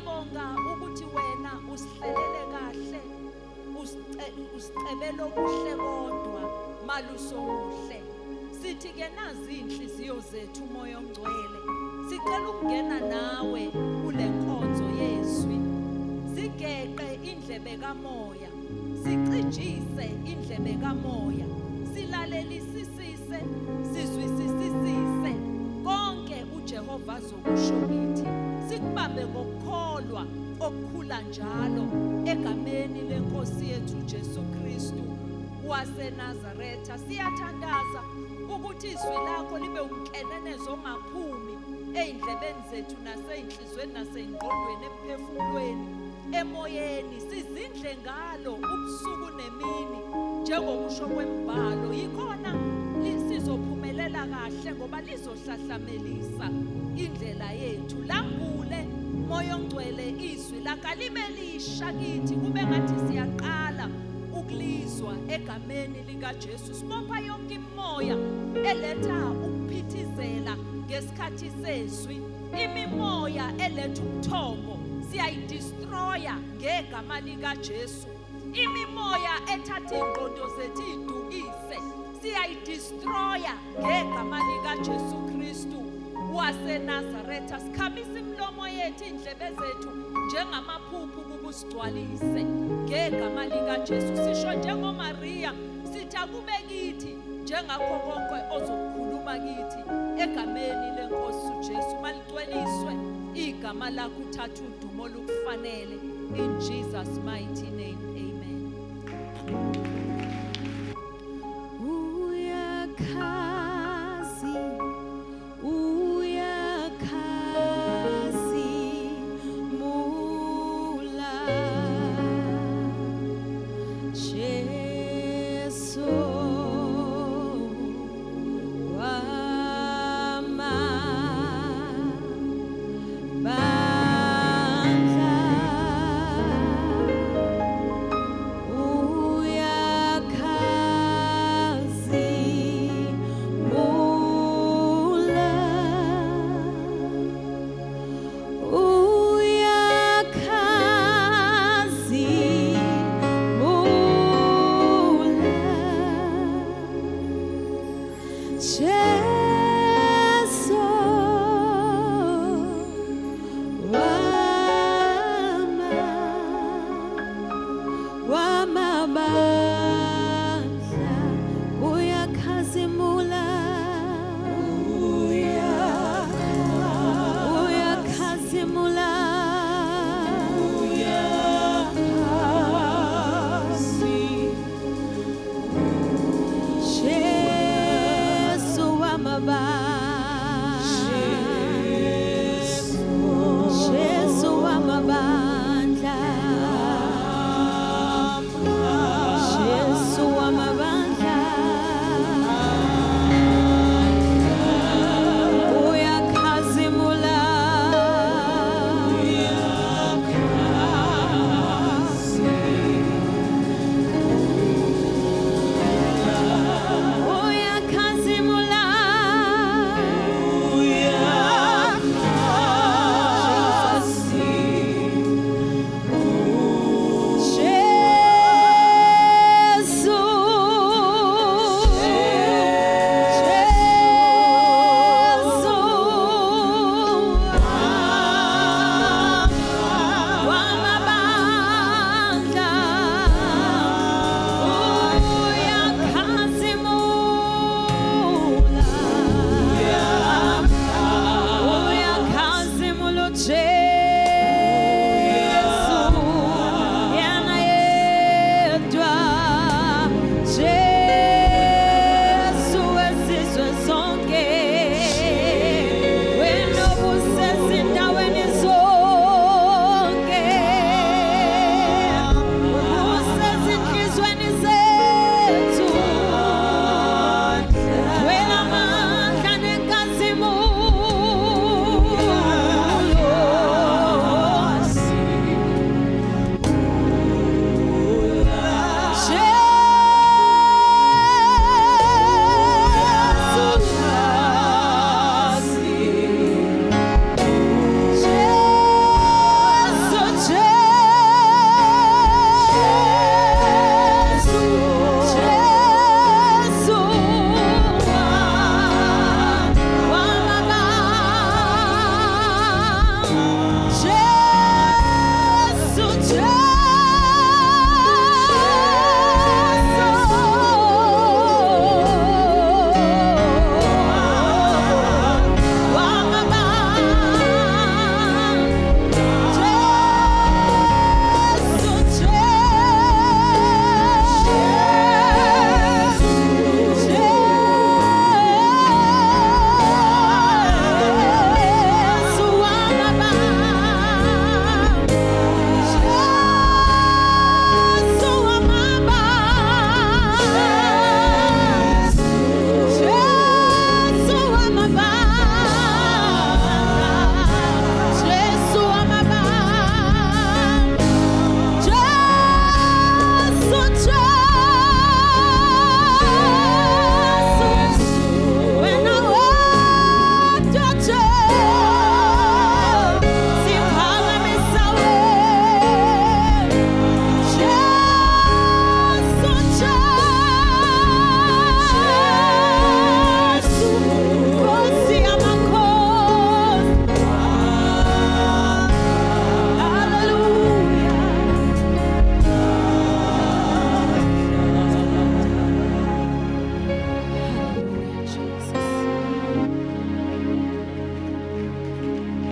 Siyabonga ukuthi wena usihlelele kahle, usicebela okuhle kodwa maluso muhle. Sithi ke nazi inhliziyo zethu uMoya oNgcwele. Sicela ukungena nawe kule nkonzo yezwi. Sigeqe indlebe kamoya, sicijise indlebe kamoya, silalelisisise, sizwisisisise konke uJehova azokusho kithi. Sikubambe ngokukholwa okukhula njalo egameni lenkosi yethu uJesu Kristu waseNazaretha. Siyathandaza ukuthi izwi lakho libe umkenenezo ongaphumi ey'ndlebeni zethu nasey'nhliziyweni nasey'ngqondweni emphefumulweni emoyeni, sizindle ngalo ubusuku nemini njengokusho kwembhalo. Yikhona sizophumelela kahle ngoba lizohlahlamelisa indlela yethu. Lambule Moya oNgcwele izwi lakho alibe lisha kithi, kube ngathi siyaqala ukulizwa egameni likaJesu. Sibopha yonke imimoya eletha ukuphithizela ngesikhathi sezwi, imimoya eletha ubuthongo siyayidestroya ngegama likaJesu. Imimoya ethatha iy'ngqondo zethu iy'dukise siyayidestroya ngegama likaJesu Kristu waseNazaretha. Sikhamisa imilomo yethu, iy'ndlebe zethu njengamaphuphu ukuba usigcwalise ngegama likaJesu. Sisho njengoMariya sithi akube kithi njengakho konke ozokukhuluma kithi egameni lenkosi uJesu. Maligcweliswe igama lakho, uthathe udumo olukufanele in Jesus mighty name, amen. Uyakhazi, uyakhazimula, Jesu wamabandla. Uyakhazimula, uyakhazimula, Jesu wama wamabandla, uyakhazimula, uyakhazimula, Jesu wamabandla, Jesu wamabandla, Jesu wamabandla, uyakhazimula, uyakhazimula, Jesu, Jesu, wamabandla, uyakhazimula, uyakhazimula Jesu, yena yedwa, Jesu wesizwe sonke, wena obusezindaweni zonke, ubusezinhlizweni zethu, wena amandla nenkazimulo.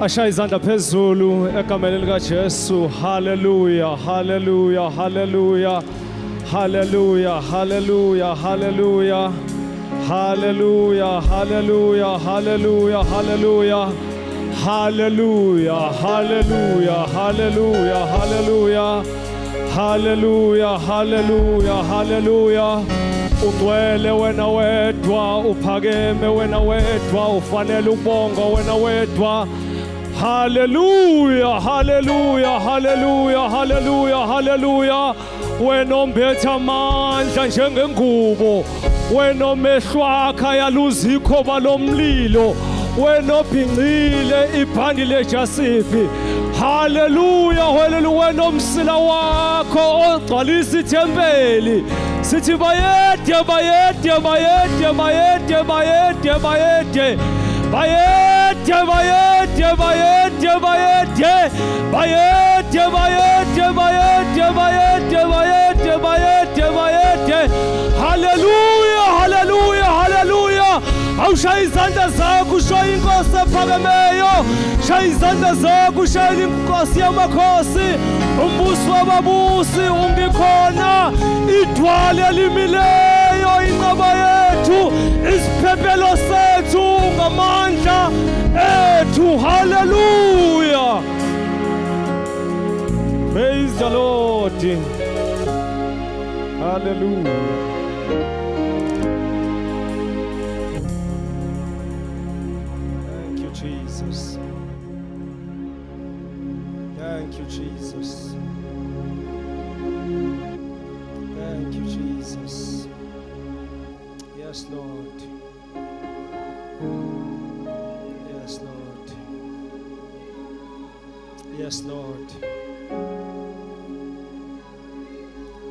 Ashaya izandla phezulu egameni likaJesu. Haleluya, haleluya, haleluya. Haleluya, haleluya, haleluya. Haleluya, haleluya, haleluya, haleluya. Haleluya, haleluya, haleluya, haleluya. Haleluya, haleluya, haleluya. Ugcwele wena wedwa, uphakeme wena wedwa, ufanele ukubongwa wena wedwa. Haleluya, haleluya, haleluya, haleluya, haleluya. Wena ombethe amandla njengengubo, wena omehlo akho ayaluza ikhoba lomlilo, wena obhincile ibhandi lejasifi. Haleluya, haleluya, wena omsila wakho ogcwalisa ithempeli. Sithi bayede, bayede, bayede, bayede, bayede, bayede. Bayede, bayede, bayede, bayede. Bayede, bayede, bayede, bayede, bayede, bayede, bayede. Haleluya, haleluya, haleluya. Awushaya izandla zakho ushaye inkosi ephakemeyo. Shaya izandla zakho ushaye inkosi yamakhosi. Umbusi wababusi ungikhona. Idwala elimileyo inqaba yethu. Isiphephelo sethu ngamandla ethu. Haleluya. Praise the Lord. Hallelujah. Thank you, Jesus. Thank you, Jesus. Thank you, Jesus. Yes, Lord. Yes, Lord. Yes, Lord.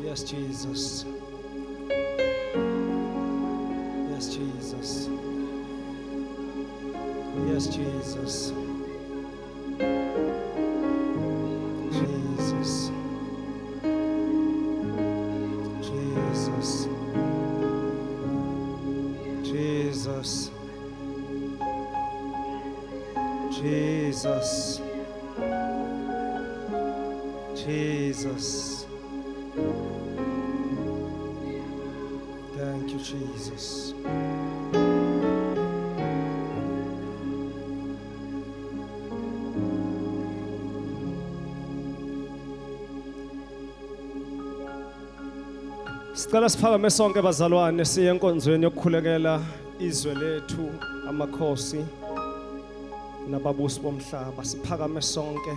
Yes, Jesus. Yes, Jesus. Yes, Jesus. Jesus. Jesus. Jesus. Jesus. Jesus. Thank you, Jesus. Sicela siphakame sonke bazalwane siye enkonzweni yokukhulekela izwe lethu amakhosi nababusi bomhlaba siphakame sonke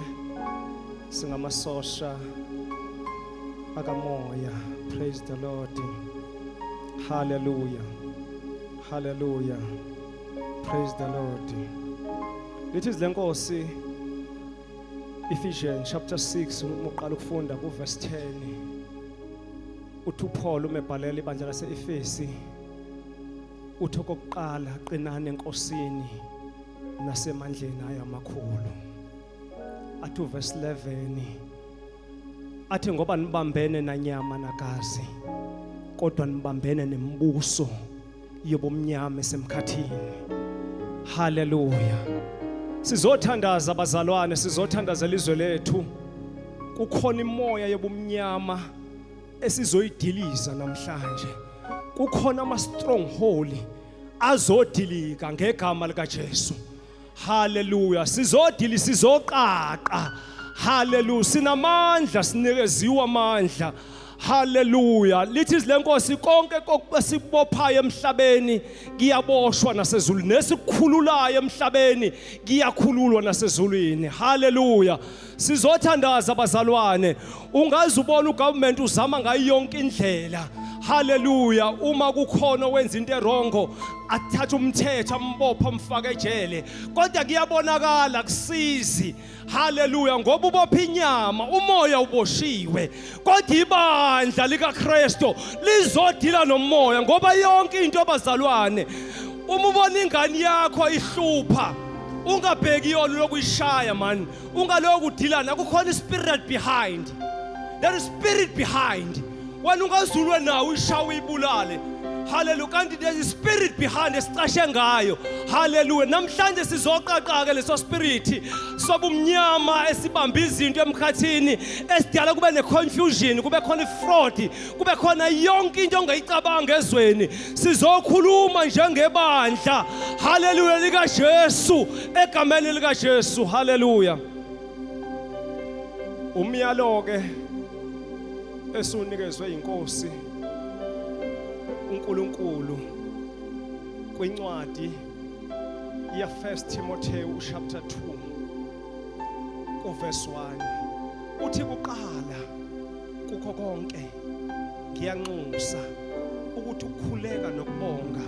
singamasosha akamoya. Praise the Lord. Hallelujah, hallelujah. Praise the Lord. Lithi izwi lenkosi Ephesians chapter 6 uma uqala ukufunda ku verse 10 uthi uPaul umebhalela ibandla lase-Efesi uthi okokuqala qinani enkosini nasemandleni ayo amakhulu. Athi uverse 11 athi ngoba nibambene nanyama nagazi kodwa nibambene nemibuso yobumnyama esemkhathini. Haleluya. Sizothandaza bazalwane, sizothandazela izwe lethu. Kukhona imoya yobumnyama esizoyidiliza namhlanje. Kukhona ama stronghold azodilika ngegama lika Jesu. Haleluya. Sizodili sizoqaqa. Haleluya. Sinamandla sinikeziwe amandla. Haleluya. Lithi izwi lenkosi konke esikubophayo emhlabeni kuyaboshwa nasezulwini, nesikhululayo emhlabeni kuyakhululwa nasezulwini. Haleluya. Sizothandaza bazalwane. Ungaze ubone ugovernment uzama ngayo yonke indlela. Haleluya. Uma kukhona owenza into erongo athathe umthetho ambophe amfake ejele, kodwa kuyabonakala kusizi. Haleluya, ngoba ubopha inyama, umoya uboshiwe, kodwa ibandla likaKristu lizodila nomoya, ngoba yonke into abazalwane, uma ubona ingane yakho ihlupha ungabheki yona lokuyishaya man, ungalokhu udilana, kukhona ispirit behind. There is spirit behind. Wena ungazulwe nawo uyishaye uyibulale. Hallelujah. Kanti there's a spirit behind esicashe ngayo. Hallelujah. Namhlanje sizoqaqa ke leso spirit sobumnyama esibamba izinto emkhathini, esidala kube ne-confusion, kube khona i-fraud, kube khona yonke into ongayicabanga ezweni. Sizokhuluma njengebandla, haleluya, likaJesu, egameni likaJesu. Haleluya. Umyalo ke esunikezwe inkosi uNkulunkulu kwincwadi ya 1 Timothy chapter 2 kuverse 1 uthi, kuqala kukho konke ngiyanxusa ukuthi ukukhuleka nokubonga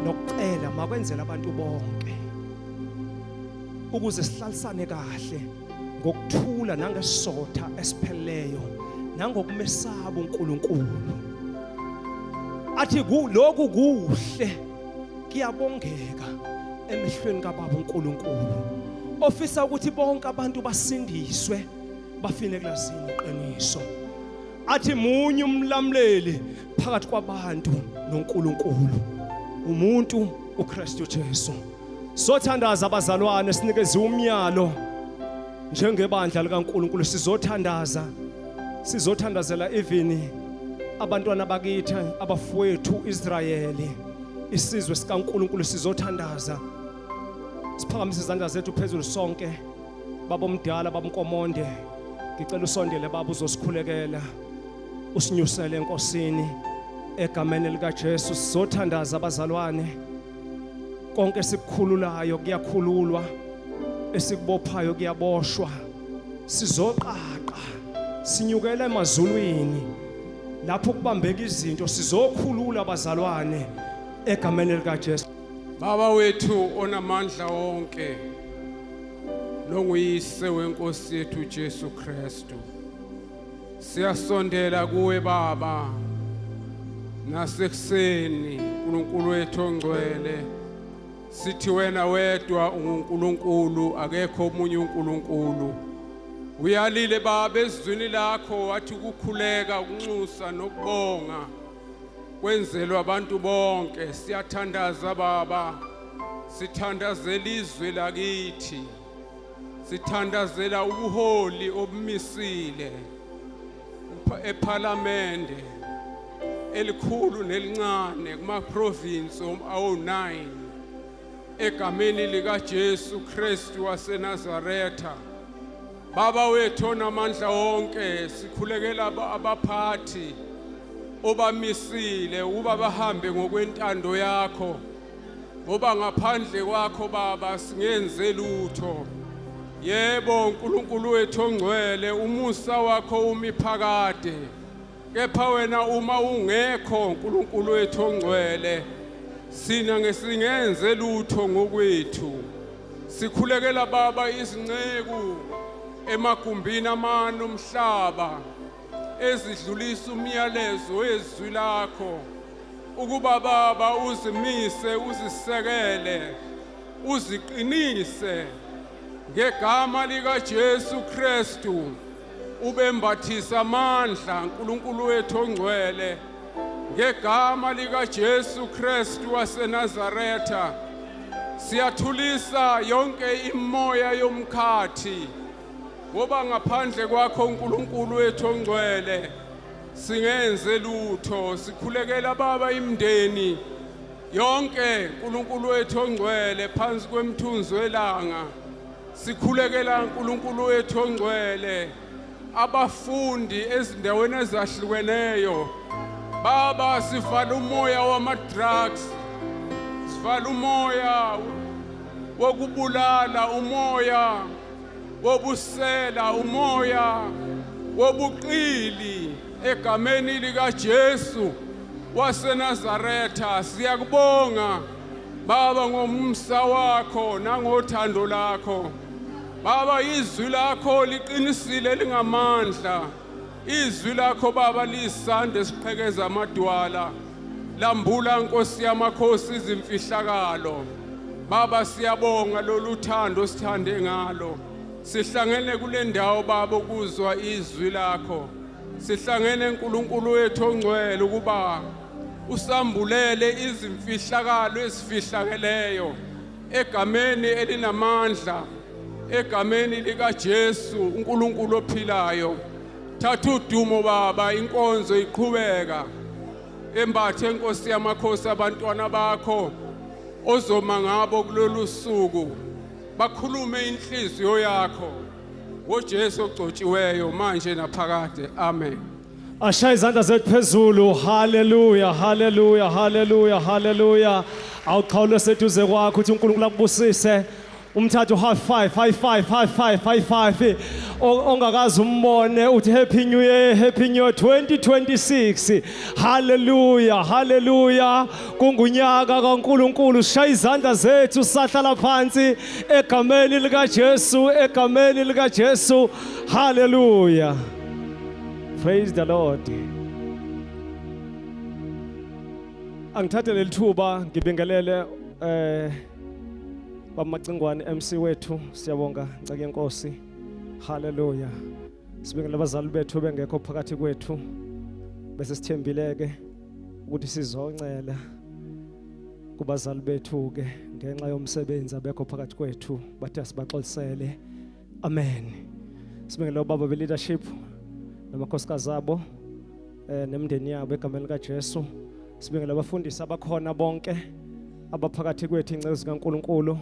nokucela makwenzele abantu bonke, ukuze sihlalisane kahle ngokuthula nangesotha esipheleleyo nangokumesaba uNkulunkulu. Athi lokhu kuhle, kuyabongeka emehlweni kaBaba uNkulunkulu, ofisa ukuthi bonke abantu basindiswe, bafike kulazini iqiniso. Athi munye umlamuleli phakathi kwabantu noNkulunkulu, umuntu uKristu Jesu. Sothandaza, abazalwane. Sinikeze umyalo njengebandla likaNkulunkulu. Sizothandaza, sizothandazela even abantwana bakithi, abafowethu Israyeli, isizwe sikaNkulunkulu. Sizothandaza, siphakamise izandla zethu phezulu sonke. Baba omdala, babunkomonde, ngicela usondele, baba, uzosikhulekela, usinyusele enkosini egameni likaJesu. Sizothandaza, abazalwane. Konke esikukhululayo kuyakhululwa, esikubophayo kuyaboshwa. Sizoqaqa, sinyukela emazulwini lapho kubambeka izinto. Sizokhulula, abazalwane, egameni likaJesu. Baba wethu onamandla wonke nonguyise wenkosi yethu Jesu Kristu, siyasondela kuwe, Baba, nasekuseni, uNkulunkulu wethu ongcwele. Sithi wena wedwa unguNkulunkulu, akekho omunye uNkulunkulu. Uyalile, Baba, ezwini lakho, wathi ukukhuleka, ukunxusa nokubonga kwenzelwa abantu bonke. Siyathandaza, Baba, sithandazela izwe lakithi, sithandazela ubuholi obumisile ephalamende elikhulu nelincane, kuma province awu-9, egameni likaJesu Kristu waseNazaretha. Baba wethu onamandla wonke, sikhulekela abaphathi obamisile ukuba bahambe ngokwentando yakho, ngoba ngaphandle kwakho, Baba, singenze lutho. Yebo, uNkulunkulu wethu ongcwele, umusa wakho umi phakade, kepha wena uma ungekho, uNkulunkulu wethu ongcwele, sina ngesingenze lutho ngokwethu. Sikhulekela, Baba, izinceku emagumbini amane omhlaba ezidlulisa umyalezo wezwi lakho, ukuba, Baba, uzimise, uzisekele, uziqinise ngegama likaJesu Kristu, ubembathisa amandla, uNkulunkulu wethu ongcwele, ngegama likaJesu Kristu waseNazaretha. Siyathulisa yonke imoya yomkhathi, ngoba ngaphandle kwakho, uNkulunkulu wethu ongcwele, singenze lutho. Sikhulekela, Baba, imndeni yonke, uNkulunkulu wethu ongcwele, phansi kwemthunzi welanga. Sikhulekela, uNkulunkulu wethu ongcwele, abafundi ezindaweni ezahlukeneyo. Baba, sivala umoya wama-drugs, sivala umoya wokubulala, umoya wobusela, umoya wobuqili, egameni likaJesu waseNazaretha. Siyakubonga, Baba, ngomsa wakho nangothando lakho. Baba, izwi lakho liqinisile, lingamandla. Izwi lakho, Baba, lisande siqhekeza amadwala, lambula, Nkosi yamakhosi, izimfihlakalo. Baba, siyabonga lolu thando sithande ngalo. Sihlangene kule ndawo, Baba, ukuzwa izwi lakho. Sihlangene uNkulunkulu wethu ongcwele ukuba usambulele izimfihlakalo ezifihlakeleyo egameni elinamandla egameni likaJesu uNkulunkulu ophilayo. Thatha udumo Baba, inkonzo iqhubeka. Embathe Nkosi yamakhosi abantwana bakho ozoma ngabo kulolu suku bakhulume inhliziyo yakho ngoJesu ogcotshiweyo manje naphakade. Amen. Ashaya izandla zethu phezulu. Haleluya, haleluya, haleluya, haleluya. Awuxhawule seduze kwakho uthi uNkulunkulu akubusise. Umthathe high five, high five, high five, high five. Ongakaze umbone uthi happy new year, happy new year 2026. Haleluya, haleluya. Kungunyaka kaNkulunkulu. Shaya izandla zethu sahlala phansi egameni lika Jesu, egameni lika Jesu. Haleluya. Praise the Lord. Angithathe leli thuba ngibingelele eh Bamacingwane MC wethu siyabonga nceke yenkosi. Hallelujah. Sibingelele abazali bethu bengekho phakathi kwethu. Bese sithembileke ukuthi sizoncela kubazali bethu ke ngenxa yomsebenzi abekho phakathi kwethu bathi asibaxolisele. Amen. Sibingelele obaba be leadership namakhosikazi abo eh nemindeni yabo egameni likaJesu. Sibingelele abafundisi abakhona bonke abaphakathi kwethu inceku zikaNkuluNkulu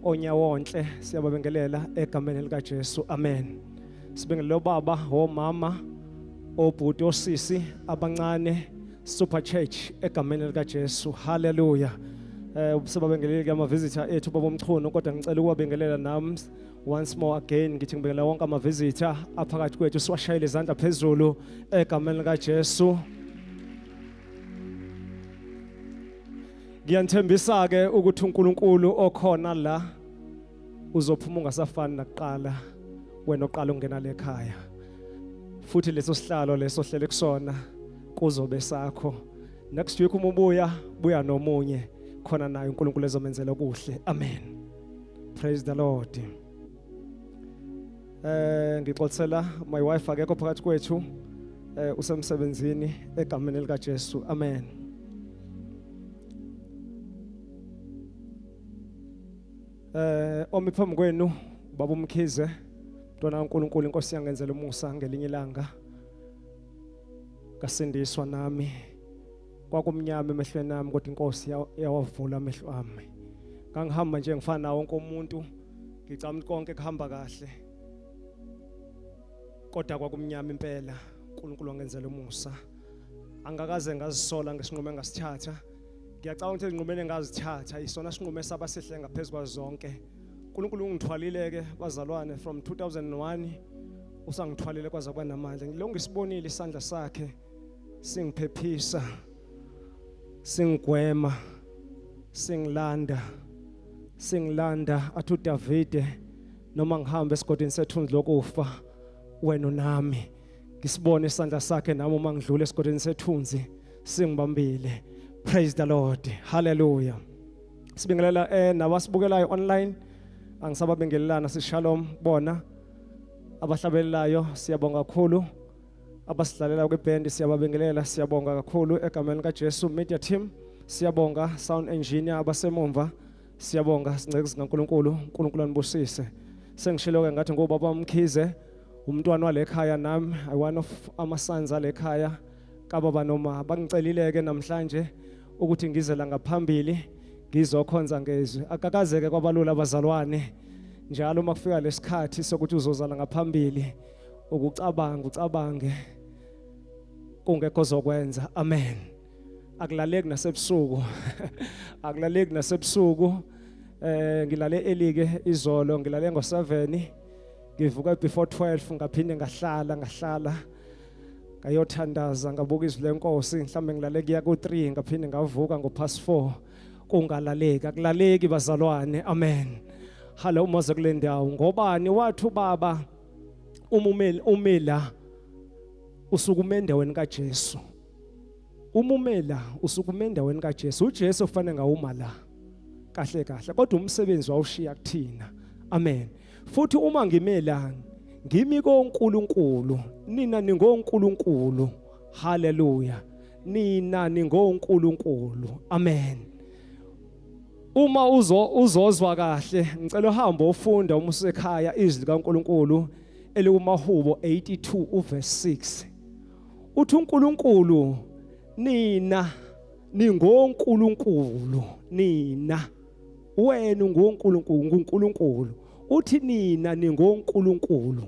onyawonhle siyababingelela egameni likaJesu. Amen. Sibingelele obaba, omama, obhuti, osisi abancane Super Church egameni likaJesu. Hallelujah. Eh ubusebabingelele ke ama visitor ethu baba Mchunu kodwa ngicela ukubabingelela nami once more again ngithi ngibingelela wonke ama visitor aphakathi kwethu siwashayele izandla phezulu egameni likaJesu. Ngiyanithembisa ke ukuthi uNkulunkulu okhona la uzophuma ungasafani nakuqala wena oqala ungena lekhaya. Futhi leso sihlalo leso hlele kusona kuzobe sakho. Next week uma ubuya buya nomunye khona naye uNkulunkulu ezomenzela okuhle. Amen. Praise the Lord. Eh ngixolisela my wife akekho phakathi kwethu eh usemsebenzini egameni lika Jesu. Amen. Eh omi phambi kwenu baba uMkhize mntwana kaNkuluNkulu inkosi yangenzela umusa ngelinye ilanga kasindiswa nami kwakumnyama emehlweni ami kodwa inkosi yawavula amehlo ami ngangihamba nje ngifana nawo wonke umuntu ngicama ukuthi konke kuhamba kahle kodwa kwakumnyama impela uNkulunkulu wangenzela umusa angakaze ngazisola ngesinqumo engasithatha ngiyacabanga ukuthi izinqumeni engazithatha isona sinqumo esaba sihle ngaphezulu kwazo zonke uNkulunkulu ungithwalile ke bazalwane from 2001 usangithwalile kwaze kwanamandla ngilonke ngisibonile isandla sakhe singiphephisa singigwema singilanda singilanda athi uDavide noma ngihamba esigodini sethunzi lokufa wena unami ngisibone isandla sakhe nami uma ngidlula esigodini sethunzi singibambile praise the lord hallelujah sibingelela eh nabasibukelayo online angisababingelelana sishalom bona abahlabelelayo siyabonga kakhulu abasidlalela kwibhendi siyababingelela siyabonga kakhulu egameni likaJesu media team siyabonga sound engineer abasemumva siyabonga sinceke sikaNkuluNkulu uNkulunkulu anibusise sengishilo ke ngathi ngobaba uMkhize umntwana walekhaya nami i one of ama sons alekhaya kababa noma bangicelile ke namhlanje ukuthi ngize la ngaphambili ngizokhonza ngezwi akakazeke kwabalula abazalwane njalo uma kufika lesikhathi sokuthi uzozala ngaphambili ukucabanga ucabange kungekho zokwenza amen akulaleki nasebusuku akulaleki nasebusuku eh ngilale elike izolo ngilale ngo7 ngivuka before 12 ngaphinde ngahlala ngahlala ngayothandaza ngabuka izwi lenkosi mhlambe ngilale kuya ku3 ngaphinde ngavuka ngo past 4 kungalaleki akulaleki bazalwane amen hala uma kule ndawo ngobani wathi ubaba uma umela usukume endaweni kaJesu uma umela usukume endaweni kaJesu uJesu ufanele ngawuma la kahle kahle kodwa umsebenzi wawushiya kuthina amen futhi uma ngimela Ngimi koNkulunkulu, nina ningoNkulunkulu. Haleluya. Nina ningoNkulunkulu. Amen. Uma uzo uzozwa kahle, ngicela uhambe ufunda uma usekhaya izwi likaNkulunkulu elikumahubo 82 uverse 6. Uthi uNkulunkulu nina ningoNkulunkulu nina wena unguNkulunkulu nguNkulunkulu uthi nina ningoNkulunkulu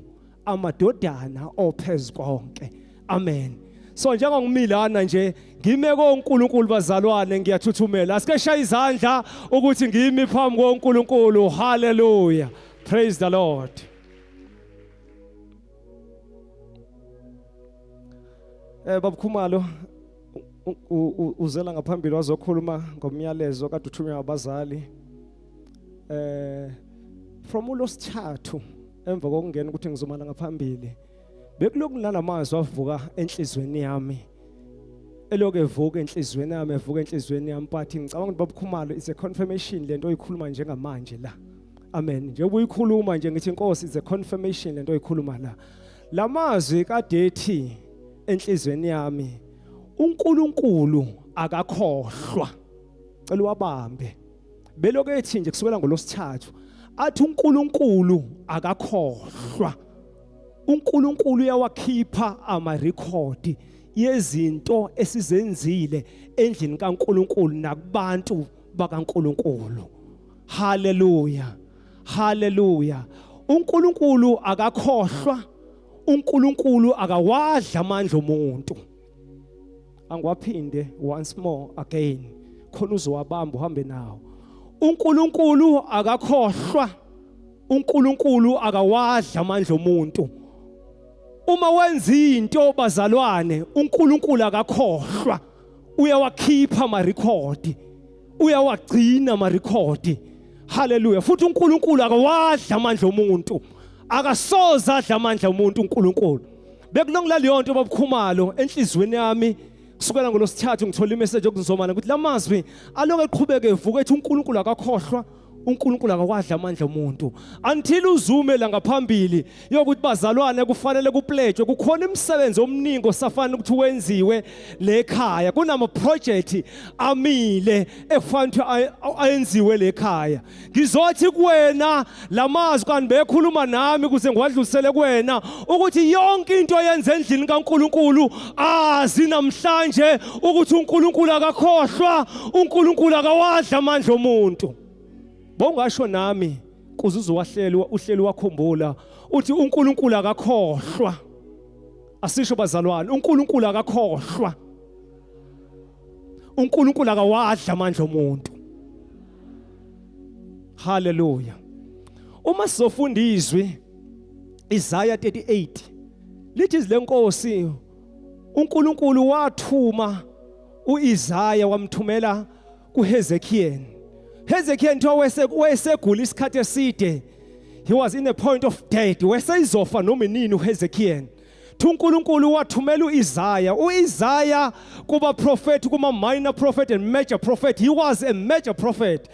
amadodana ophezulu konke amen so njengoba ngimilana nje ngime koNkulunkulu bazalwane ngiyathuthumela asike shaya izandla ukuthi ngimi phambi koNkulunkulu haleluya praise the lord Eh babukhumalo uzela ngaphambili wazokhuluma ngomyalezo kade uthunywa abazali eh from ulosithathu emva kokungena ukuthi ngizomala ngaphambili bekuloku nalamazwi avuka enhlizweni yami eloku evuka enhlizweni yami evuka enhlizweni yami but ngicabanga ukuthi babukhumalo is a confirmation lento oyikhuluma njengamanje la amen njengoba uyikhuluma nje ngithi inkosi is a confirmation lento oyikhuluma la lamazwi kade ethi enhlizweni yami uNkulunkulu akakhohlwa cela wabambe beloku ethi nje kusukela ngolosithathu athi uNkulunkulu akakhohlwa uNkulunkulu uyawakhipha amarekhodi yezinto esizenzile endlini kaNkulunkulu nakubantu bakaNkulunkulu haleluya haleluya uNkulunkulu akakhohlwa uNkulunkulu akawadla amandla omuntu angiwaphinde once more again khona uzowabamba uhambe nawo uNkulunkulu akakhohlwa uNkulunkulu akawadla amandla omuntu uma wenza into bazalwane uNkulunkulu akakhohlwa uyawakhipha ama record uyawagcina ama record haleluya futhi uNkulunkulu akawadla amandla omuntu akasoze adla amandla omuntu uNkulunkulu bekulongila leyo nto babukhumalo enhlizweni yami kusukela ngolosithathu ngithola imessage okuzomana ukuthi lamazwi aloke eqhubeke evuka ethi uNkulunkulu akakhohlwa uNkulunkulu akawadla amandla omuntu until uzume la ngaphambili yokuthi bazalwane kufanele kupledge kukhona imisebenzi omningi osafana ukuthi wenziwe lekhaya kunama project amile ekufanele ukuthi ayenziwe lekhaya ngizothi kuwena lamazwi kanti bekhuluma nami kuze ngiwadlulisele kuwena ukuthi yonke into oyenza endlini kaNkuluNkulu azi namhlanje ukuthi uNkulunkulu akakhohlwa uNkulunkulu akawadla amandla omuntu bongasho nami kuze uzowahleli uhleli wakhumbula uthi uNkulunkulu akakhohlwa asisho bazalwane uNkulunkulu akakhohlwa uNkulunkulu akawadla amandla omuntu Haleluya. Uma sizofunda izwi Isaiah 38 lithi lenkosi uNkulunkulu wathuma uIsaiah wamthumela kuHezekiel. Hezekiel kuthiwa wesegula isikhathi eside. He was in a point of death. Weseyizofa noma inini uHezekiel. uNkulunkulu wathumela uIsaiah. uIsaiah kuba prophet kuma minor prophet and major prophet. He was a major prophet.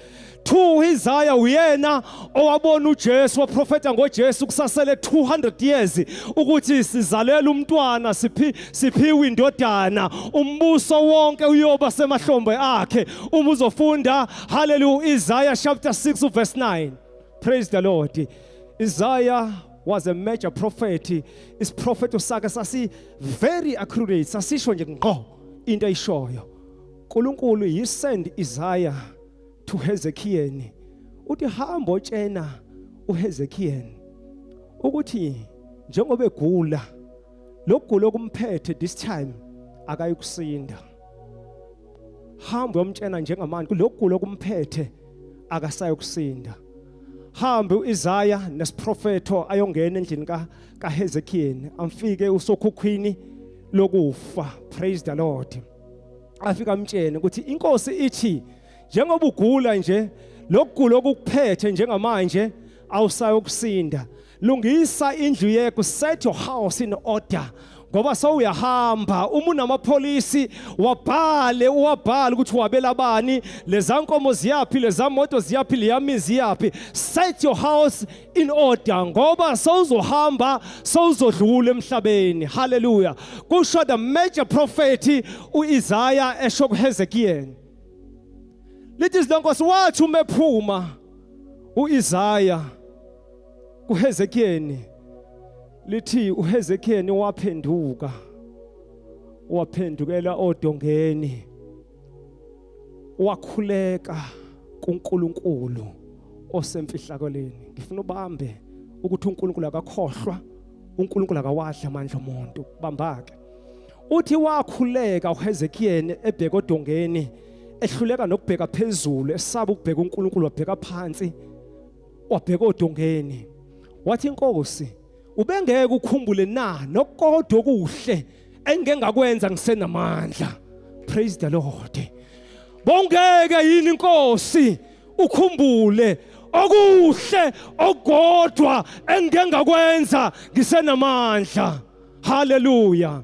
Two Isaiah uyena owabona uJesu waprofeta ngoJesu kusasele 200 years ukuthi sizalela umntwana siphi siphiwe indodana umbuso wonke uyoba semahlombe akhe uma uzofunda hallelujah Isaiah chapter 6 verse 9 Praise the Lord. Isaiah was a major prophet. Isiprofeto sakhe sasi very accurate, sasisho nje ngqo into ayishoyo. uNkulunkulu he send Isaiah to Hezekiel. Uthi hamba otshena uHezekiel ukuthi njengoba egula lokugula okumphethe this time akayikusinda. Hamba uyomtshena njengamanje kulokugula okumphethe akasayokusinda. Hambe uIsaya nesiprofetho ayongena endlini ka kaHezekiel amfike usokhukhwini lokufa. Praise the Lord. Afika amtshene ukuthi inkosi ithi njengoba ugula nje lokugula okukuphethe njengamanje awusayokusinda. Lungisa indlu yakho, set your house in order. Ngoba sewuyahamba uma unamapholisi wabhale uwabhale ukuthi wabela bani leza nkomo ziyaphi leza moto ziyaphi leyamizi iyaphi. Set your house in order ngoba sewuzohamba sewuzodlula emhlabeni. Hallelujah. Kusho the major prophet uIsaiah esho kuHezekiel. Lithi izwi lenkosi wathi uma ephuma uIsaiah kuHezekiel lithi uHezekiel waphenduka waphendukela odongeni wakhuleka kuNkulunkulu osemfihlakalweni. Ngifuna ubambe ukuthi uNkulunkulu akakhohlwa, uNkulunkulu akawadla amandla omuntu. Bamba-ke. Uthi wakhuleka uHezekiel ebheka odongeni, ehluleka nokubheka phezulu, esaba ukubheka uNkulunkulu, wabheka phansi, wabheka odongeni. Wathi inkosi, ubengeke ukhumbule na nokukodwa okuhle engike ngakwenza ngisenamandla? Praise the Lord. Bongeke yini inkosi ukhumbule okuhle okukodwa engike ngakwenza ngisenamandla? Haleluya.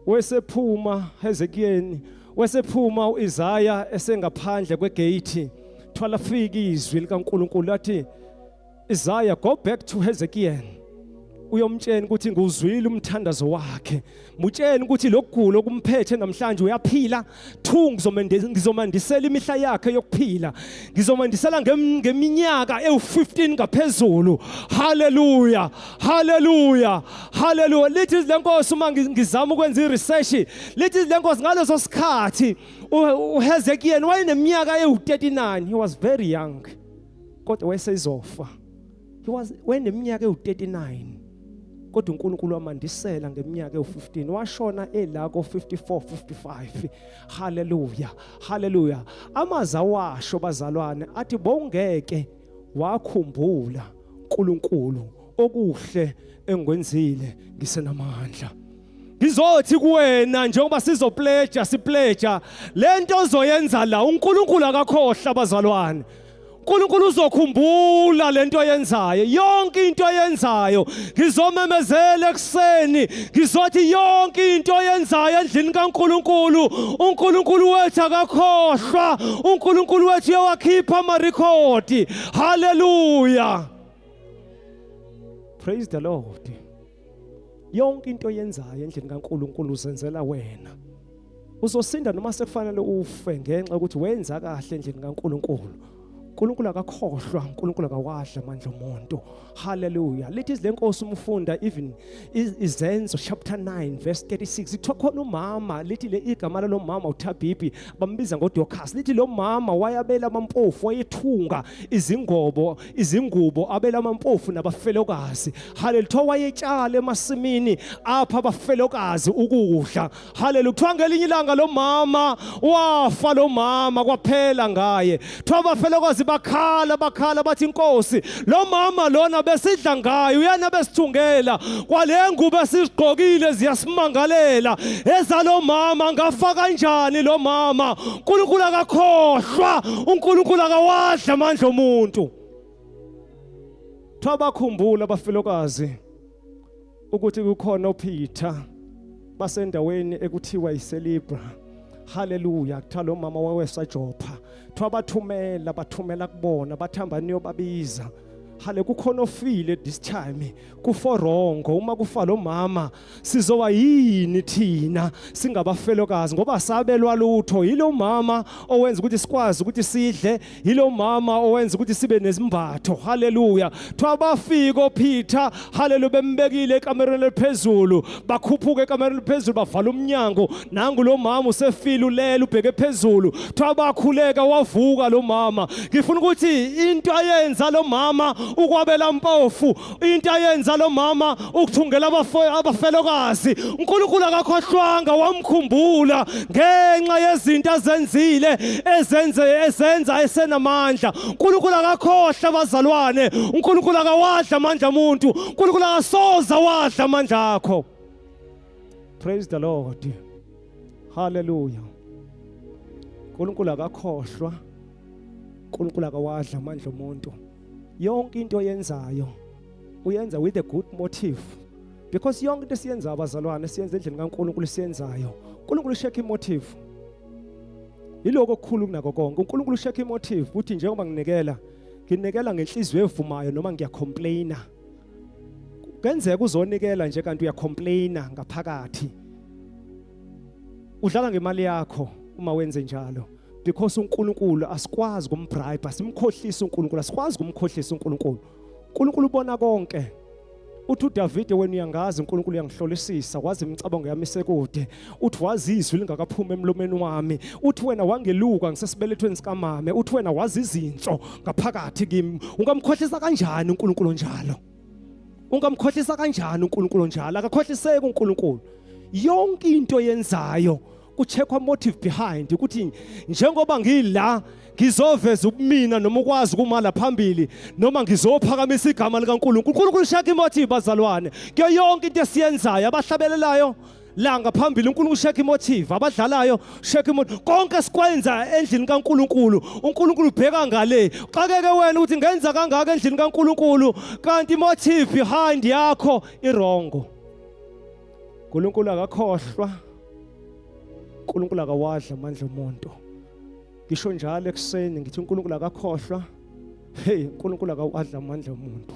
Wesephuma Hezekiel, wesephuma uIsaya esengaphandle kwegate, thwala fika izwi likaNkuluNkulu lathi, Isaiah, go back to Hezekiel, uyomtshela ukuthi nguzwile umthandazo wakhe. Mutshela ukuthi lokugula okumphethe namhlanje uyaphila. Two, ngizomandisela imihla yakhe yokuphila, ngizomandisela ngeminyaka ewu-15 ngaphezulu. Haleluya, haleluya, haleluya. Lithi izwi lenkosi, uma ngizama ukwenza i-research, lithi izwi lenkosi ngaleso sikhathi uHezekiel wayeneminyaka ewu-39. He was very young, kodwa wayesezofa. He was wayeneminyaka ewu-39, kodwa uNkulunkulu wamandisela ngeminyaka ewu-15, washona ela ko-54 55. Haleluya, haleluya. Amazwi awasho bazalwane athi bongeke wakhumbula uNkulunkulu okuhle engikwenzile ngisenamandla. Ngizothi kuwena njengoba sizopledge, sipledge lento ozoyenza la, uNkulunkulu akakhohlwa abazalwane. uNkulunkulu uzokhumbula lento oyenzayo, yonke into oyenzayo. Ngizomemezela ekuseni, ngizothi yonke into oyenzayo endlini kaNkulunkulu, uNkulunkulu wethu akakhohlwa, uNkulunkulu wethu uyawakhipha amarekhodi. Haleluya, praise the Lord. Yonke into oyenzayo endlini kaNkulunkulu uzenzela wena. Uzosinda noma sekufanele ufe ngenxa yokuthi wenza kahle endlini kaNkulunkulu. uNkulunkulu akakhohlwa, uNkulunkulu akawadla amandla omuntu. Haleluya. Lithi izwi lenkosi umfunda even izenzo chapter 9 verse 36, kuthiwa khona umama, lithi le igama lalo mama uThabibhi, bambiza ngoDorcas. Lithi lo mama wayabela amampofu, wayethunga izingobo, izingubo, abela amampofu nabafelokazi. Haleluya. Kuthiwa wayetshala emasimini apha abafelokazi ukudla. Haleluya. Kuthiwa ngelinye ilanga lo mama wafa, lo mama kwaphela ngaye. Kuthiwa abafelokazi bakhala, bakhala bathi, inkosi, lo mama lona besidla ngayo, uyena besithungela kwale ngubo esizigqokile, ziyasimangalela ezalo mama, ngafa kanjani lo mama? uNkulunkulu akakhohlwa, uNkulunkulu akawadla amandla omuntu. Kuthiwa bakhumbula abafelokazi ukuthi kukhona oPeter basendaweni ekuthiwa iSelibra. Haleluya. Kuthiwa lo mama wawesaJopha, kuthiwa bathumela, bathumela kubona, bathamba niyobabiza. Hale, kukhona ofile this time, kuforongo. Uma kufa lo mama sizoba yini thina singabafelokazi? Ngoba sabelwa lutho yilo mama owenza ukuthi sikwazi ukuthi sidle, yilo mama owenza ukuthi sibe nezimbatho. Haleluya. Kuthiwa bafika oPeter, haleluya, bembekile ekamereni eliphezulu, bakhuphuka ekamereni eliphezulu, bavala umnyango, nangu lo mama usefile, ulele ubheke phezulu. Kuthiwa bakhuleka, wavuka lo mama. Ngifuna ukuthi into ayenza lo mama ukwabela mpofu, into ayenza lo mama ukuthungela abafelokazi, uNkulunkulu akakhohlwanga, wamkhumbula ngenxa yezinto azenzile, ezenze ezenza esenamandla. uNkulunkulu akakhohlwa abazalwane, uNkulunkulu akawadla amandla omuntu, uNkulunkulu akasoza wadla amandla akho. Praise the Lord. Hallelujah. uNkulunkulu akakhohlwa, uNkulunkulu akawadla amandla omuntu. Yonke into oyenzayo uyenza with a good motive. Because yonke into esiyenzayo abazalwane siyenza endlini kaNkulunkulu siyenzayo. uNkulunkulu check imotive. Yiloko okukhulu kunako konke. uNkulunkulu check imotive ukuthi njengoba nginikela nginikela ngenhliziyo evumayo noma ngiyacomplaina. Kenzeka uzonikela nje kanti uyacomplaina ngaphakathi. Udlala ngemali yakho uma wenze njalo. Because uNkulunkulu asikwazi kumbribe, simkhohlisa uNkulunkulu, asikwazi kumkhohlisa uNkulunkulu. uNkulunkulu ubona konke. Uthi uDavide wena uyangazi uNkulunkulu uyangihlolisisa wazi imicabango yami sekude uthi wazi izwi lingakaphumi emlomeni wami uthi wena wangeluka ngisesibelethweni sikamame uthi wena wazi izinso ngaphakathi kimi ungamkhohlisa kanjani uNkulunkulu onjalo ungamkhohlisa kanjani uNkulunkulu onjalo akakhohliseki uNkulunkulu yonke into yenzayo kucheckwa motive behind ukuthi njengoba ngila ngizoveza ubumina noma ukwazi ukuma la phambili noma ngizophakamisa igama likaNkulunkulu uNkulunkulu check imotive bazalwane kuyo yonke into esiyenzayo abahlabelelayo la ngaphambili uNkulunkulu check imotive abadlalayo check imotive konke sikwenza endlini kaNkulunkulu uNkulunkulu ubheka ngale xakeke wena ukuthi ngenza kangaka endlini kaNkulunkulu kanti imotive behind yakho irongo uNkulunkulu akakhohlwa uNkulunkulu akawadla amandla omuntu ngisho njalo ekuseni ngithi uNkulunkulu akakhohlwa hey uNkulunkulu akawadla amandla omuntu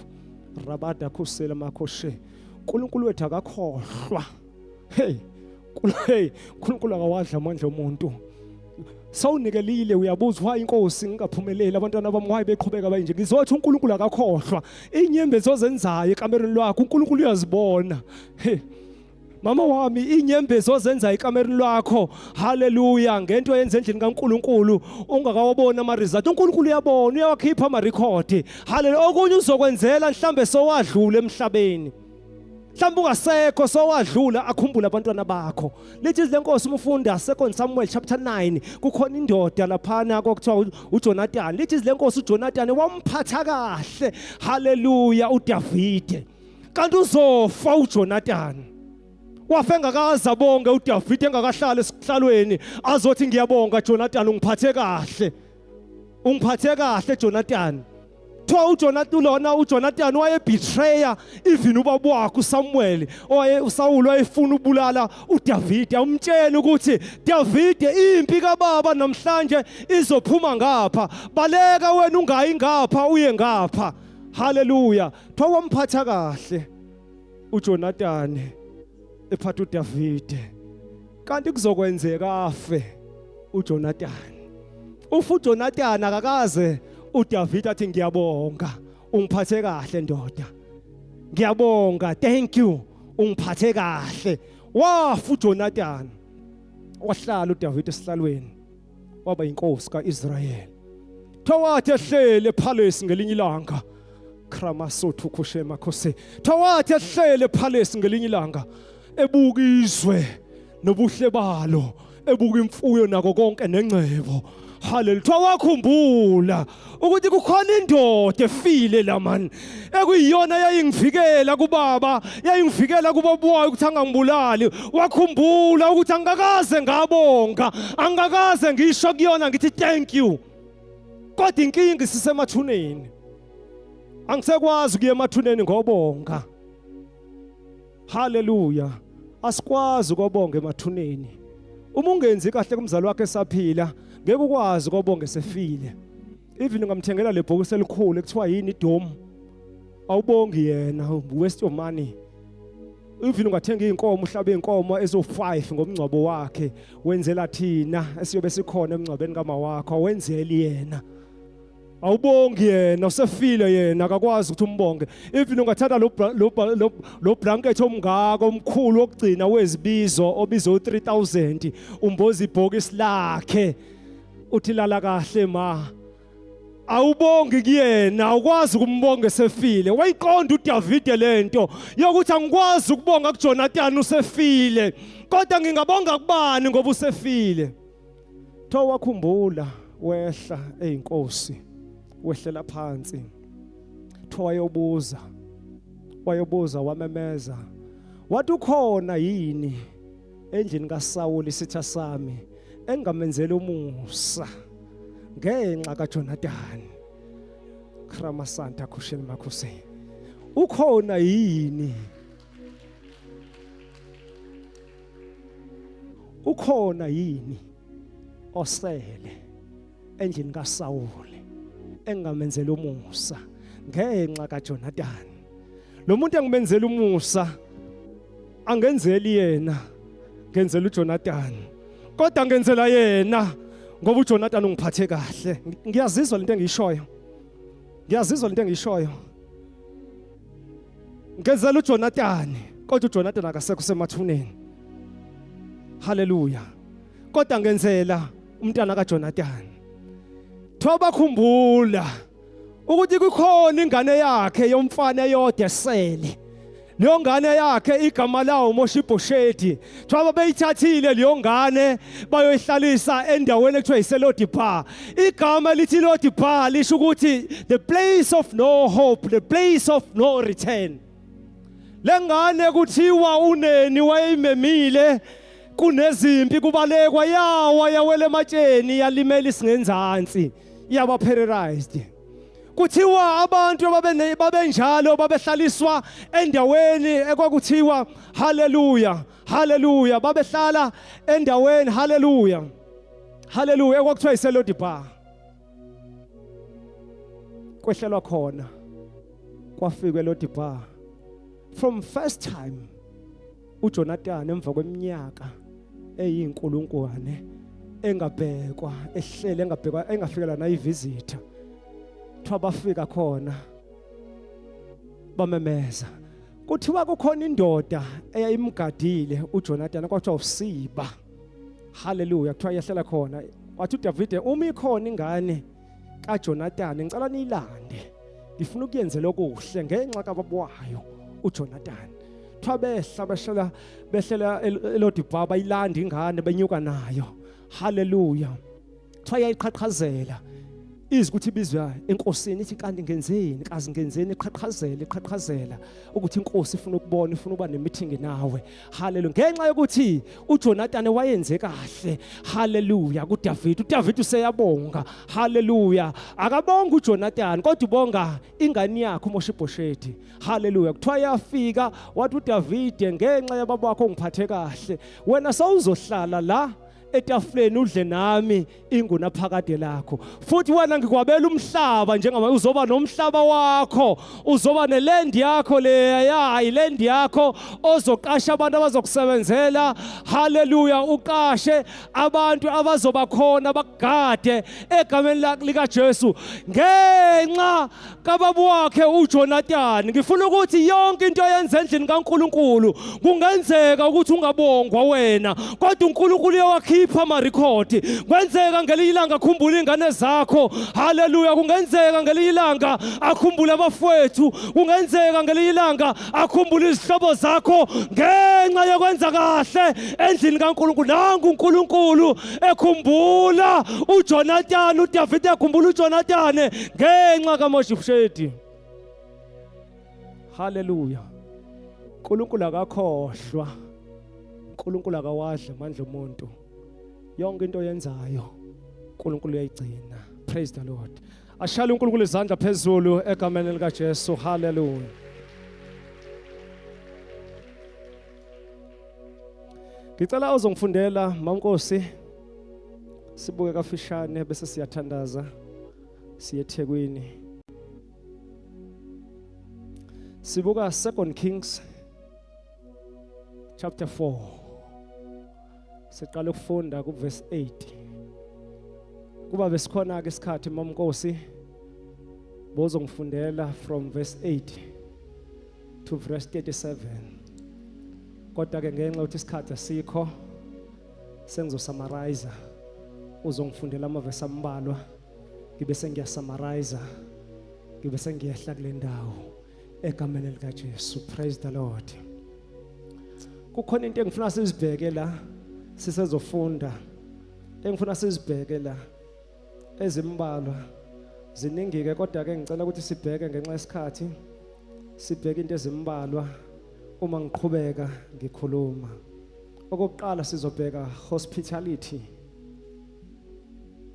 rabada khusela makhoshe uNkulunkulu wethu akakhohlwa hey hey uNkulunkulu akawadla amandla omuntu sawunikelile uyabuza why inkosi ngingaphumeleli abantwana bami why beqhubeka bayinje ngizothi uNkulunkulu akakhohlwa inyembezi ozenzayo ekamereni lwakho uNkulunkulu uyazibona hey Mama wami inyembezi ozenza ekamereni lwakho haleluya ngento oyenza endlini kaNkuluNkulu ungakawabona ama result uNkulunkulu uyabona uyawakhipha ama record haleluya okunye uzokwenzela mhlambe sowadlula emhlabeni mhlawumbe ungasekho sowadlula akhumbule abantwana bakho lithi izwi lenkosi uma ufunda 2 Samuel chapter 9 kukhona indoda laphana kwakuthiwa uJonathan lithi izwi lenkosi uJonathan wamphatha kahle haleluya uDavide kanti uzofa uJonathan wafa engakaze abonge uDavide engakahlali esihlalweni azothi ngiyabonga Jonathan ungiphathe kahle ungiphathe kahle Jonathan Kuthiwa uJonathan lona uJonathan wayebetraya even ubaba wakhe uSamuel owaye uSawulu wayefuna ubulala uDavide awumtshela ukuthi Davide impi kababa namhlanje izophuma ngapha baleka wena ungayi ngapha uye ngapha haleluya Kuthiwa wamphatha kahle uJonathan ephatha uDavide kanti kuzokwenzeka afe uJonathan ufa uJonathan akakaze uDavide athi ngiyabonga ungiphathe kahle ndoda ngiyabonga thank you ungiphathe kahle wafa uJonathan wahlala uDavide esihlalweni waba inkosi kaIsrayeli Thawathi ehlele epalace ngelinye ilanga Kramasothu Khushema Khose Thawathi ehlele epalace ngelinye ilanga ebuka izwe nobuhle balo ebuka imfuyo nako konke nengcebo Haleluya kuthiwa wakhumbula ukuthi kukhona indoda efile la man ekuyiyona yayingivikela kubaba yayingivikela kubaba wayo ukuthi angangibulali wakhumbula ukuthi angikakaze ngabonga angikakaze ngisho kuyona ngithi thank you kodwa inkinga isisemathuneni angisekwazi ukuya emathuneni ngobonga Haleluya. Asikwazi ukobonga emathuneni. Uma ungenzi kahle kumzali wakhe esaphila, ngeke ukwazi ukobonga esefile. Even ungamthengela lebhokisi elikhulu ekuthiwa yini idom. Awubongi yena, waste your money. Even ungathenga izinkomo uhlabe izinkomo ezo5 ngomngcwabo wakhe, wenzela thina esiyobe sikhona emngcwabeni kama wakho, awenzeli yena. Awubongi yena usefile yena akakwazi ukuthi umbonge even ungathatha lo lo lo blanket omngaka omkhulu wokugcina wezibizo obizo 3000 umboza ibhokisi lakhe uthi lala kahle ma awubongi kuyena awukwazi ukumbonga esefile wayiqonda uDavide lento yokuthi angikwazi ukubonga kuJonathan usefile kodwa ngingabonga kubani ngoba usefile Kuthiwa wakhumbula wehla eyinkosi wehlela phansi. Kuthiwa wayobuza wayobuza wamemeza wathi ukhona yini endlini kaSawuli isitha sami engamenzela umusa ngenxa kaJonathan Kramasanta Khusheni Makhoseni ukhona yini Ukhona yini osele endlini kaSawule engamenzela umusa ngenxa kaJonathan? Lo muntu engimenzela umusa angenzeli yena, ngenzela uJonathan. Kodwa ngenzela yena ngoba uJonathan ungiphathe kahle. Ngiyazizwa lento engiyishoyo. Ngiyazizwa lento engiyishoyo. Ngenzela uJonathan, kodwa uJonathan akasekho semathuneni. Haleluya. Kodwa ngenzela umntana kaJonathan. Thoba khumbula ukuthi kukhona ingane yakhe yomfana eyodwa esele. Leyo ngane yakhe igama lawo Moshibhosheti. Kuthiwa beyithathile leyo ngane bayoyihlalisa endaweni ekuthiwa iseLodibar. Igama lithi Lodibar lisho ukuthi the place of no hope, the place of no return. Lengane kuthiwa uneni wayeyimemile kunezimpi kubalekwa yawa yawela ematsheni yalimela isingenzansi yaba paralyzed. Kuthiwa abantu babenjalo babehlaliswa endaweni ekwakuthiwa haleluya haleluya babehlala endaweni haleluya haleluya ekwakuthiwa iselodi bar kwehlelwa khona kwafikwe elodi bar from first time uJonathan emva kweminyaka eyinkulungwane engabhekwa ehlele engabhekwa engafikelwa nayivisitha kuthiwa bafika khona bamemeza kuthiwa kukhona indoda eyayimgadile uJonathan kwathiwa uSiba haleluya kuthiwa yehlela khona wathi uDavide uma ikhona ingane kaJonathan ngicela niyilande ngifuna ukuyenzela okuhle ngenxa kababa wayo uJonathan kuthiwa behla behlela behlela elodibha bayilanda ingane benyuka nayo haleluya kuthiwa yayiqhaqhazela izwi ukuthi ibizwa enkosini ithi kanti ngenzeni kazi ngenzeni iqhaqhazela iqhaqhazela ukuthi inkosi ifuna ukubona ifuna ukuba nemeeting nawe haleluya ngenxa yokuthi uJonathan wayenze kahle haleluya kuDavid uDavid useyabonga haleluya akabonga uJonathan kodwa ubonga ingane yakhe uMoshibhosheti haleluya kuthiwa yafika wathi uDavide ngenxa yababa wakho ngiphathe kahle wena sawuzohlala la etafuleni udle nami ingunaphakade lakho futhi wena ngikwabela umhlaba njengoba uzoba nomhlaba wakho uzoba neland yakho leya iland yakho ozoqasha abantu abazokusebenzela haleluya uqashe abantu abazoba khona bakugade egameni likaJesu ngenxa kababa wakhe uJonathan ngifuna ukuthi yonke into oyenza endlini kaNkuluNkulu kungenzeka ukuthi ungabongwa wena kodwa uNkulunkulu uyawakhipha amarekhodi kwenzeka ngelinye ilanga akhumbule ingane zakho haleluya kungenzeka ngelinye ilanga akhumbule abafowethu kungenzeka ngelinye ilanga akhumbule izihlobo zakho ngenxa yokwenza kahle endlini kaNkulunkulu nangu uNkulunkulu ekhumbula uJonathan uDavide ekhumbula uJonathan ngenxa kaMoshifusheti haleluya uNkulunkulu akakhohlwa uNkulunkulu akawadla amandla omuntu yonke into oyenzayo uNkulunkulu uyayigcina praise the Lord ashale uNkulunkulu izandla phezulu egameni lika Jesu haleluya Ngicela ozongifundela mamnkosi sibuke kafishane bese siyathandaza siye eThekwini. Sibuka 2 Kings chapter 4. Siqala ukufunda ku verse 8. Kuba besikhona ke isikhathi mamnkosi bozongifundela from verse 8 to verse 37 kodwa ke ngenxa yokuthi isikhathi asikho sengizosummarize uzongifundela amavesi ambalwa ngibe sengiyasummarize ngibe sengiyehla kule ndawo egameni likaJesu praise the Lord kukhona into engifuna sizibheke la sisezofunda engifuna sizibheke la ezimbalwa ziningi-ke kodwa-ke ngicela ukuthi sibheke ngenxa yesikhathi sibheke into ezimbalwa uma ngiqhubeka ngikhuluma okokuqala sizobheka hospitality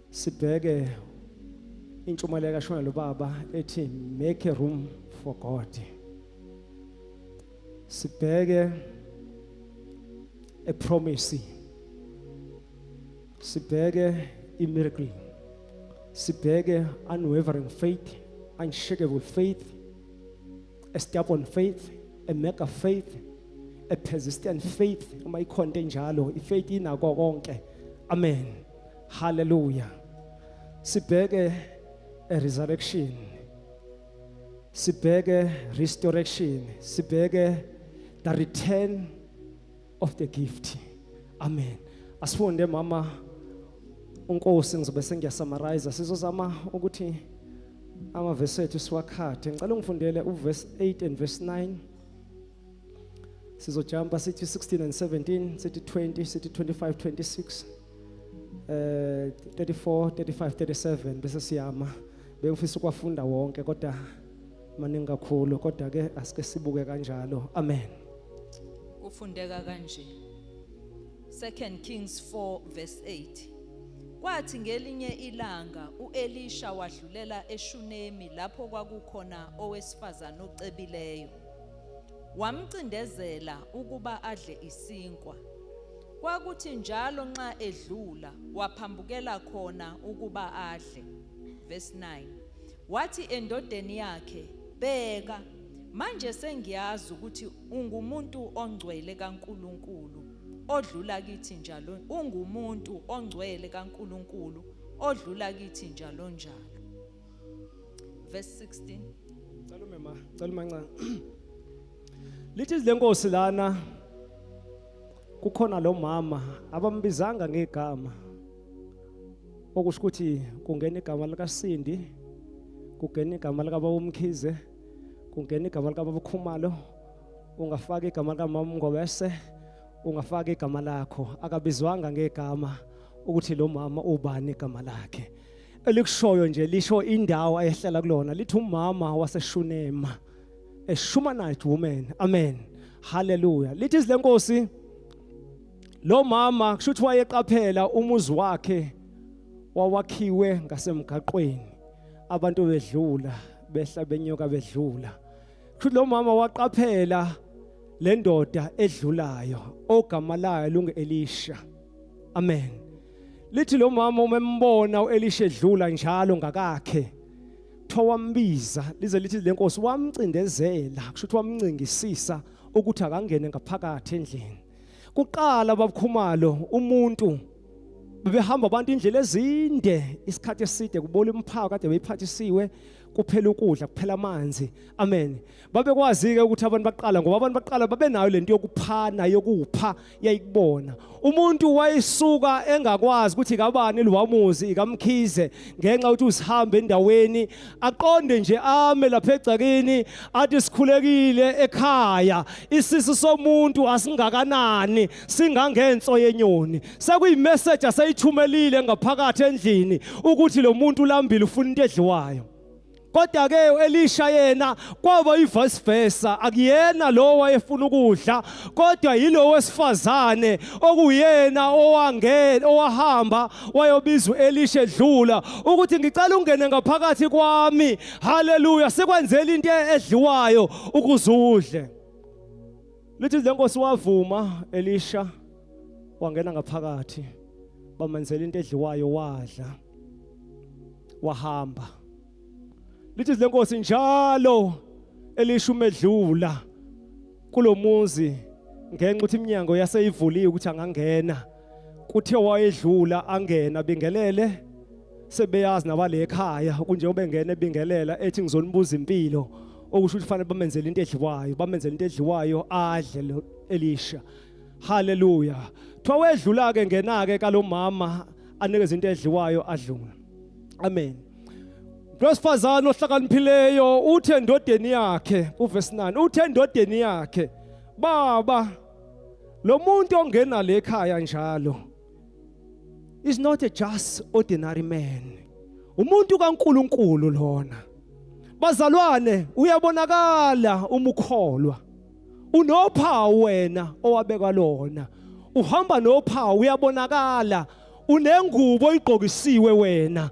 sibheke intshumayelo kashona lo baba ethi make a room for God sibheke a promise Sibheke i-miracle. Sibheke unwavering faith, unshakable faith, a stubborn faith, a mega faith, a persistent faith. Uma ikhonto enjalo, ifaith inako konke. Amen. Hallelujah. Sibheke a resurrection. Sibheke restoration. Sibheke the return of the gift. Amen. Asifunde mama uNkosi ngizobe sengiya-summarize sizozama ukuthi amavesi ethu siwakhathe. Ngicela ungifundele uverse 8 and verse 9. Sizojumpa sithi 16 and 17, sithi 20, sithi 25, 26. 34, 35, 37 bese siyama. Bengifisa ukwafunda wonke kodwa maningi kakhulu kodwa ke asike sibuke kanjalo. Amen. Kufundeka kanje. 2 Kings 4 verse 8. Kwathi ngelinye ilanga uElisha wadlulela eShunemi lapho kwakukhona owesifazana ocebileyo. Wamcindezela ukuba adle isinkwa. Kwakuthi njalo nxa edlula waphambukela khona ukuba adle. Verse 9. Wathi endodeni yakhe, "Bheka, manje sengiyazi ukuthi ungumuntu ongcwele kaNkuluNkulu odlula kithi njalo ungumuntu ongcwele kaNkuluNkulu odlula kithi njalo njalo." Verse 16. Cela umema, cela umancane. Lithi lenkosi lana kukhona lo mama abambizanga ngegama. Okusho ukuthi kungena igama lika Sindi, kungena igama lika baba uMkhize, kungena igama lika baba Khumalo, ungafaka igama lika mama Ngobese, ungafaka igama lakho. Akabizwanga ngegama ukuthi lo mama ubani igama lakhe. Elikushoyo nje lisho indawo ayehlala kulona, lithi umama waseShunema, a Shunammite woman. Amen. Hallelujah. Lithi izwi lenkosi lo mama kusho ukuthi wayeqaphela umuzi wakhe wawakhiwe ngasemgaqweni, abantu bedlula behla benyoka bedlula. Kusho lo mama waqaphela le ndoda edlulayo ogama layo lungu-Elisha. Amen. Lithi lo mama uma embona uElisha edlula njalo ngakakhe, kuthiwa wambiza, lize lithi lenkosi wamcindezela, kusho ukuthi wamncingisisa ukuthi akangene ngaphakathi endlini. Kuqala babukhumalo umuntu bebehamba abantu indlela ezinde isikhathi eside kubola imphako kade beyiphathisiwe, kuphela ukudla, kuphela amanzi. Amen. Babekwazi ke ukuthi abantu baqala, ngoba abantu baqala babenayo lento yokuphana, yokupha yayikubona. Umuntu wayesuka engakwazi ukuthi kabani lwamuzi ikamkhize ngenxa ukuthi usihamba endaweni aqonde nje ame lapha egcekeni athi sikhulekile ekhaya, isisu somuntu asingakanani singangenso yenyoni. Sekuyimessage aseyithumelile ngaphakathi endlini ukuthi lo muntu ulambile ufuna into edliwayo. Kodwa ke uElisha yena kwaba ivice versa, akuyena lo wayefuna ukudla kodwa yilo wesifazane okuyena owangena owahamba wayobiza uElisha edlula ukuthi ngicela ungene ngaphakathi kwami. Haleluya, sikwenzela into edliwayo ukuze udle. Lithi lenkosi wavuma Elisha wangena ngaphakathi, bamenzela into edliwayo wadla wahamba. Lithi lenkosi njalo Elisha umedlula kulomuzi ngenxa ukuthi iminyango yaseyivuliwe ukuthi angangena, kuthe wayedlula angena bingelele, sebeyazi nabale ekhaya kunjengoba engena ebingelela ethi ngizonibuza impilo, okusho ukuthi fanele bamenzele into edliwayo, bamenzele into edliwayo adle lo Elisha. Haleluya. Kuthiwa wedlula ke ngena ke kalomama anikeze into edliwayo adlula. Amen. Losifazane ohlakaniphileyo uthe endodeni yakhe, uverse 9, uthe endodeni yakhe, baba lo muntu ongena le ekhaya njalo is not a just ordinary man, umuntu kaNkuluNkulu lona. Bazalwane, uyabonakala uma ukholwa, unophawu wena owabekwa lona, uhamba nophawu, uyabonakala, unengubo oyigqokisiwe wena.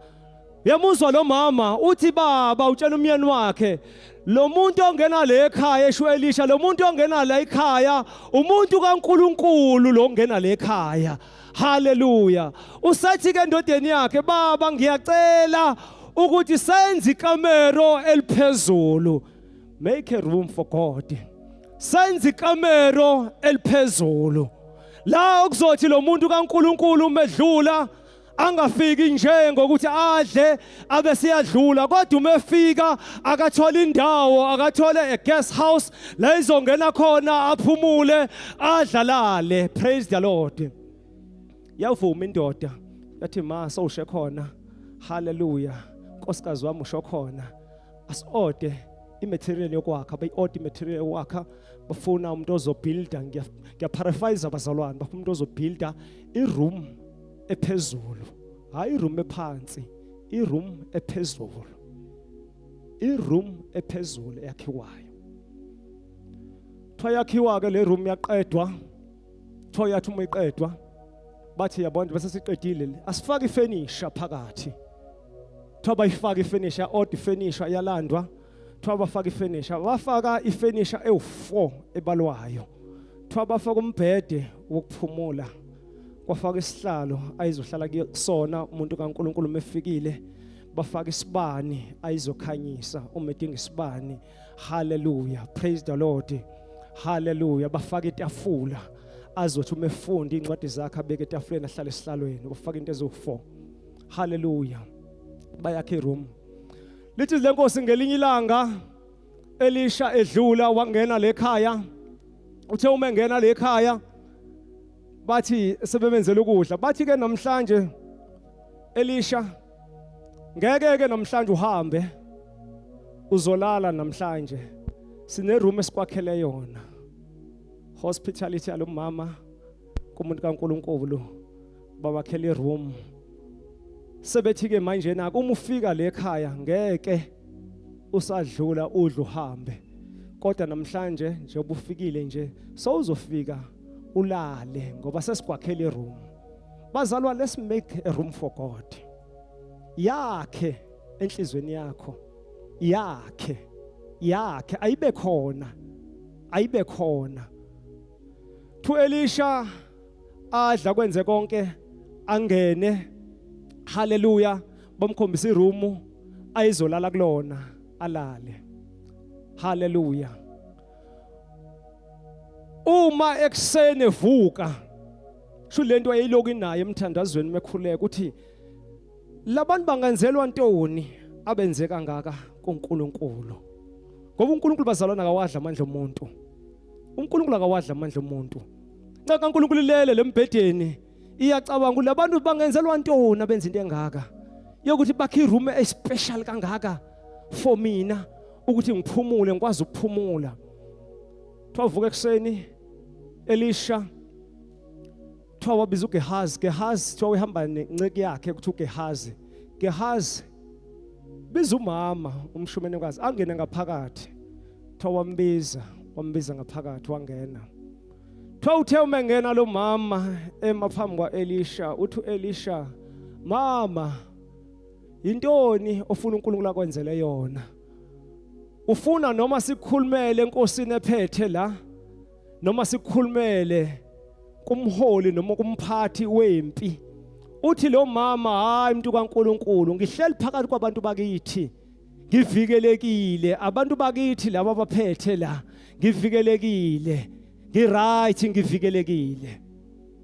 Uyamuzwa lo mama uthi baba utshela umyeni wakhe lo muntu ongena le ekhaya esho Elisha lo muntu ongena la ekhaya umuntu kaNkuluNkulu lo ongena le ekhaya. Haleluya. Usathi ke endodeni yakhe baba ngiyacela ukuthi senze ikamero eliphezulu. Make a room for God. Senze ikamero eliphezulu. La okuzothi lo muntu kaNkuluNkulu umedlula angafiki nje ngokuthi adle abe siyadlula kodwa uma efika akathole indawo akathole a guest house la izongena khona aphumule adlalale. Praise the Lord. Yavuma indoda yathi ma sowushe khona. Haleluya, nkosikazi wami usho khona, asi-ode i-material yokwakha. Bayi-ode i-material yokwakha, bafuna umuntu ozobuilda. Ngiyaparaphrase abazalwane, bafuna umuntu ozobuilda i-room ephezulu, hayi i-room ephansi, i-room ephezulu, i-room ephezulu eyakhiwayo. Kuthiwa yakhiwa-ke le room, yaqedwa. Kuthiwa yathi uma iqedwa bathi yabona bese siqedile, asifake ifenisha phakathi. Kuthiwa bayifaka ifenisha, order ifenisha, yalandwa. Kuthiwa bafaka ifenisha, bafaka ifenisha ewu4 ebalwayo. Kuthiwa bafaka umbhede wokuphumula, kwafaka isihlalo ayizohlala kusona umuntu kaNkuluNkulu mefikile, bafaka isibani ayizokhanyisa uma edinga isibani. Haleluya, praise the Lord. Haleluya. Bafaka itafula azothi uma efunda incwadi zakhe abeke etafuleni, ahlale esihlalweni. Bafaka into eziwu4. Haleluya. Bayakha iroom. Lithi lenkosi ngelinye ilanga Elisha edlula wangena lekhaya. Uthe uma engena lekhaya bathi sebemenzela ukudla, bathi ke namhlanje Elisha ngeke ke namhlanje uhambe, uzolala namhlanje, sine room esikwakhele yona. Hospitality yalomama kumuntu kaNkuluNkulu, babakhela iroom. Sebethi ke manje na uma ufika le ekhaya ngeke usadlula udla uhambe, kodwa namhlanje njengoba ufikile nje sowuzofika ulale ngoba sesikwakhela iroom. Bazalwa, let's make a room for God. Yakhe enhlizweni yakho, yakhe, yakhe, ayibe khona, ayibe khona. Thu Elisha adla kwenze konke, angene. Haleluya. Bamkhombisa iroom ayizolala kulona, alale. Haleluya. Uma ekuseni evuka, sho lento ayiloku inayo emthandazweni mekhuleka ukuthi labantu bangenzelwa ntoni abenze kangaka kuNkulunkulu, ngoba uNkulunkulu bazalwana akawadla amandla omuntu. uNkulunkulu akawadla amandla omuntu. Nxa kaNkulunkulu ilele lembhedeni iyacabanga ukuthi labantu bangenzelwa ntoni abenza into engaka yokuthi bakhe iroom especial kangaka for mina ukuthi ngiphumule, ngikwazi ukuphumula. Twavuka ekuseni Elisha, kuthiwa wabiza uGehazi. Gehazi, kuthiwa uhamba nenceki yakhe, kuthi uGehazi, Gehazi, biza umama umshumenekazi angene ngaphakathi. Kuthiwa wambiza, wambiza ngaphakathi, wangena. Kuthiwa uthe uma engena lo mama ema phambi kwa-Elisha, uthi u-Elisha, mama, yintoni ofuna uNkulunkulu akwenzele yona? Ufuna noma sikukhulumele enkosini ephethe la, noma sikukhulumele kumholi noma kumphathi wempi? Uthi lo mama, hayi mntu kaNkuluNkulu, ngihleli phakathi kwabantu bakithi, ngivikelekile, abantu bakithi laba abaphethe la, ngivikelekile, ngiright, ngivikelekile.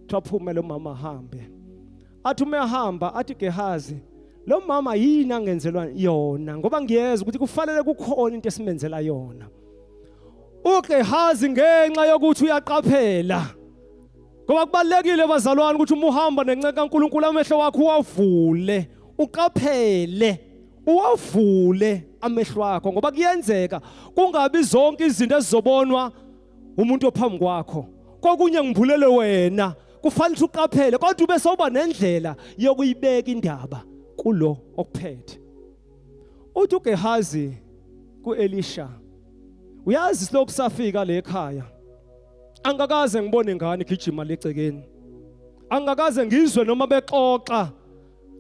Thwaphume lo mama hambe. Athi uma ehamba athi Gehazi, lo mama yini angenzelwa yona, ngoba ngiyeza ukuthi kufanele kukhona into esimenzela yona. UGehazi ngenxa yokuthi uyaqaphela, ngoba kubalekile bazalwane ukuthi uma uhamba nenceku kaNkuluNkulu amehlo wakho uwavule, uqaphele, uwavule amehlo akho, ngoba kuyenzeka kungabi zonke izinto ezizobonwa umuntu ophambi kwakho, kokunye ngibulele wena. Kufanele uqaphele kodwa ube sewuba nendlela yokuyibeka indaba kulo okuphethe. Uthi uGehazi kuElisha, uyazi silokhu safika le ekhaya angakaze ngibone ingane igijima lecekeni, angakaze ngizwe noma bexoxa.